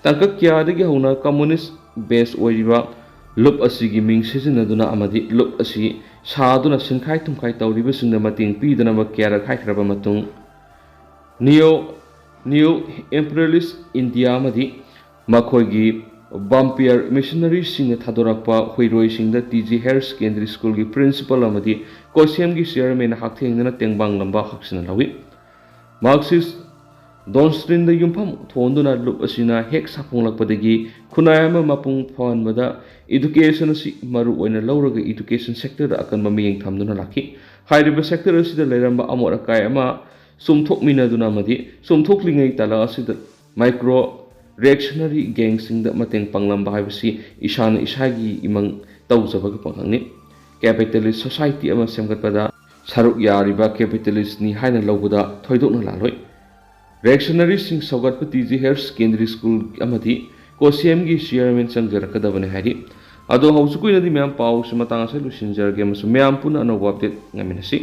ꯇꯥꯡꯀꯛ ꯀꯌꯥꯗꯒꯤ ꯍꯧꯅ ꯀꯝꯃꯨꯅꯤꯁ ꯕꯦꯁ ꯑꯣꯏꯔꯤꯕ ꯂꯨꯞ ꯑꯁꯤꯒꯤ ꯃꯤꯡ ꯁꯤꯖꯤꯟꯅꯗꯨꯅ ꯑꯃꯗꯤ ꯂꯨꯞ ꯑꯁꯤ ꯁꯥꯗꯨꯅ ꯁꯤꯟꯈꯥꯏ ꯊꯨꯝꯈꯥꯏ ꯇꯧꯔꯤꯕꯁꯤꯡꯗ ꯃꯇꯦꯡ ꯄꯤꯗꯅꯕ ꯀꯌꯥꯔꯛ ꯍꯥꯏꯈ꯭ꯔꯕ ꯃꯇꯨꯡ, ꯅꯤꯌꯣ ꯅ꯭ꯌꯨ ꯏꯝꯄꯤꯔꯤꯌꯦꯂꯤꯁ ꯏꯟꯗꯤꯌꯥ ꯑꯃꯗꯤ ꯃꯈꯣꯏꯒꯤ ꯕꯥꯝꯄꯤꯌꯔ ꯃꯤꯁꯅꯔꯤꯁꯤꯡꯅ ꯊꯥꯗꯣꯔꯛꯄ ꯍꯨꯏꯔꯣꯏꯁꯤꯡꯗ ꯇꯤ ꯖꯤ ꯍꯥꯌꯔ ꯁꯦꯀꯦꯟꯗꯔꯤ ꯁ꯭ꯀꯨꯜꯒꯤ ꯄ꯭ꯔꯤꯟꯁꯤꯄꯥꯜ ꯑꯃꯗꯤ ꯀꯣꯁꯤꯌꯝꯒꯤ ꯆꯤꯌꯔꯃꯦꯟꯅ ꯍꯛꯊꯦꯡꯅꯅ ꯇꯦꯡꯕꯥꯡꯂꯝꯕ ꯍꯛꯁꯤꯟꯅ ꯂꯧꯏ꯫ ꯃꯥꯔꯛꯁꯤꯁ ꯗꯣꯟꯁꯇ꯭ꯔꯤꯟꯗ ꯌꯨꯝꯐꯝ ꯊꯣꯟꯗꯨꯅ ꯂꯨꯞ ꯑꯁꯤꯅ ꯍꯦꯛ ꯁꯥꯐꯣꯡꯂꯛꯄꯗꯒꯤ ꯈꯨꯟꯅꯥꯏ ꯑꯃ ꯃꯄꯨꯡ ꯐꯥꯍꯟꯕꯗ ꯏꯗꯨꯀꯦꯁꯟ ꯑꯁꯤ ꯃꯔꯨ ꯑꯣꯏꯅ ꯂꯧꯔꯒ ꯏꯗꯨꯀꯦꯁꯟ ꯁꯦꯛꯇꯔꯗ ꯑꯀꯟꯕ ꯃꯤꯠꯌꯦꯡ ꯊꯝꯗꯨꯅ ꯂꯥꯛꯈꯤ꯫ ꯍꯥꯏꯔꯤꯕ ꯁꯦꯛꯇꯔ ꯑꯁꯤꯗ ꯂꯩꯔꯝꯕ ꯑꯃꯣꯠ ꯑꯀꯥꯏ ꯑꯃ ꯆꯨꯝꯊꯣꯛꯃꯤꯟꯅꯗꯨꯅ ꯑꯃꯗꯤ ꯆꯨꯝꯊꯣꯛꯂꯤꯉꯩ ꯇꯥꯂꯛ ꯑꯁꯤꯗ ꯃꯥꯏꯀ꯭ꯔꯣ ꯔꯤꯌꯦꯛꯁꯅꯔꯤ ꯒꯦꯡꯁꯤꯡꯗ ꯃꯇꯦꯡ ꯄꯥꯡꯂꯝꯕ ꯍꯥꯏꯕꯁꯤ ꯏꯁꯥꯅ ꯏꯁꯥꯒꯤ ꯏꯃꯪ ꯇꯧꯖꯕꯒꯤ ꯄꯥꯡꯒꯜꯅꯤ꯫ ꯀꯦꯄꯤꯇꯦꯂꯤꯁ ꯁꯣꯁꯥꯏꯇꯤ ꯑꯃ ꯁꯦꯝꯒꯠꯄꯗ ꯁꯔꯨꯛ ꯌꯥꯔꯤꯕ ꯀꯦꯄꯤꯇꯦꯂꯤꯁꯅꯤ ꯍꯥꯏꯅ ꯂꯧꯕꯗ ꯊꯣꯏꯗꯣꯛꯅ ꯂꯥꯜꯂꯣꯏ꯫ ꯔꯤꯌꯦꯛꯁꯅꯔꯤꯁꯤꯡ ꯁꯧꯒꯠꯄ T G higher secondary school ꯑꯃꯗꯤ ꯀꯣꯁꯤꯌꯝꯒꯤ ꯆꯤꯌꯔꯃꯦꯟ ꯆꯪꯖꯔꯛꯀꯗꯕꯅꯤ ꯍꯥꯏꯔꯤ꯫ ꯑꯗꯣ ꯍꯧꯖꯤꯛꯀꯤ ꯑꯣꯏꯅꯗꯤ ꯃꯌꯥꯝ ꯄꯥꯎꯁꯤ ꯃꯇꯥꯡ ꯑꯁꯤꯗ ꯂꯣꯏꯁꯤꯟꯖꯔꯒꯦ ꯑꯃꯁꯨꯡ ꯃꯌꯥꯝ ꯄꯨꯟꯅ ꯑꯅꯧꯕ ꯑꯞꯗꯦꯠ ꯉꯥꯏꯃꯤꯟꯅꯁꯤ꯫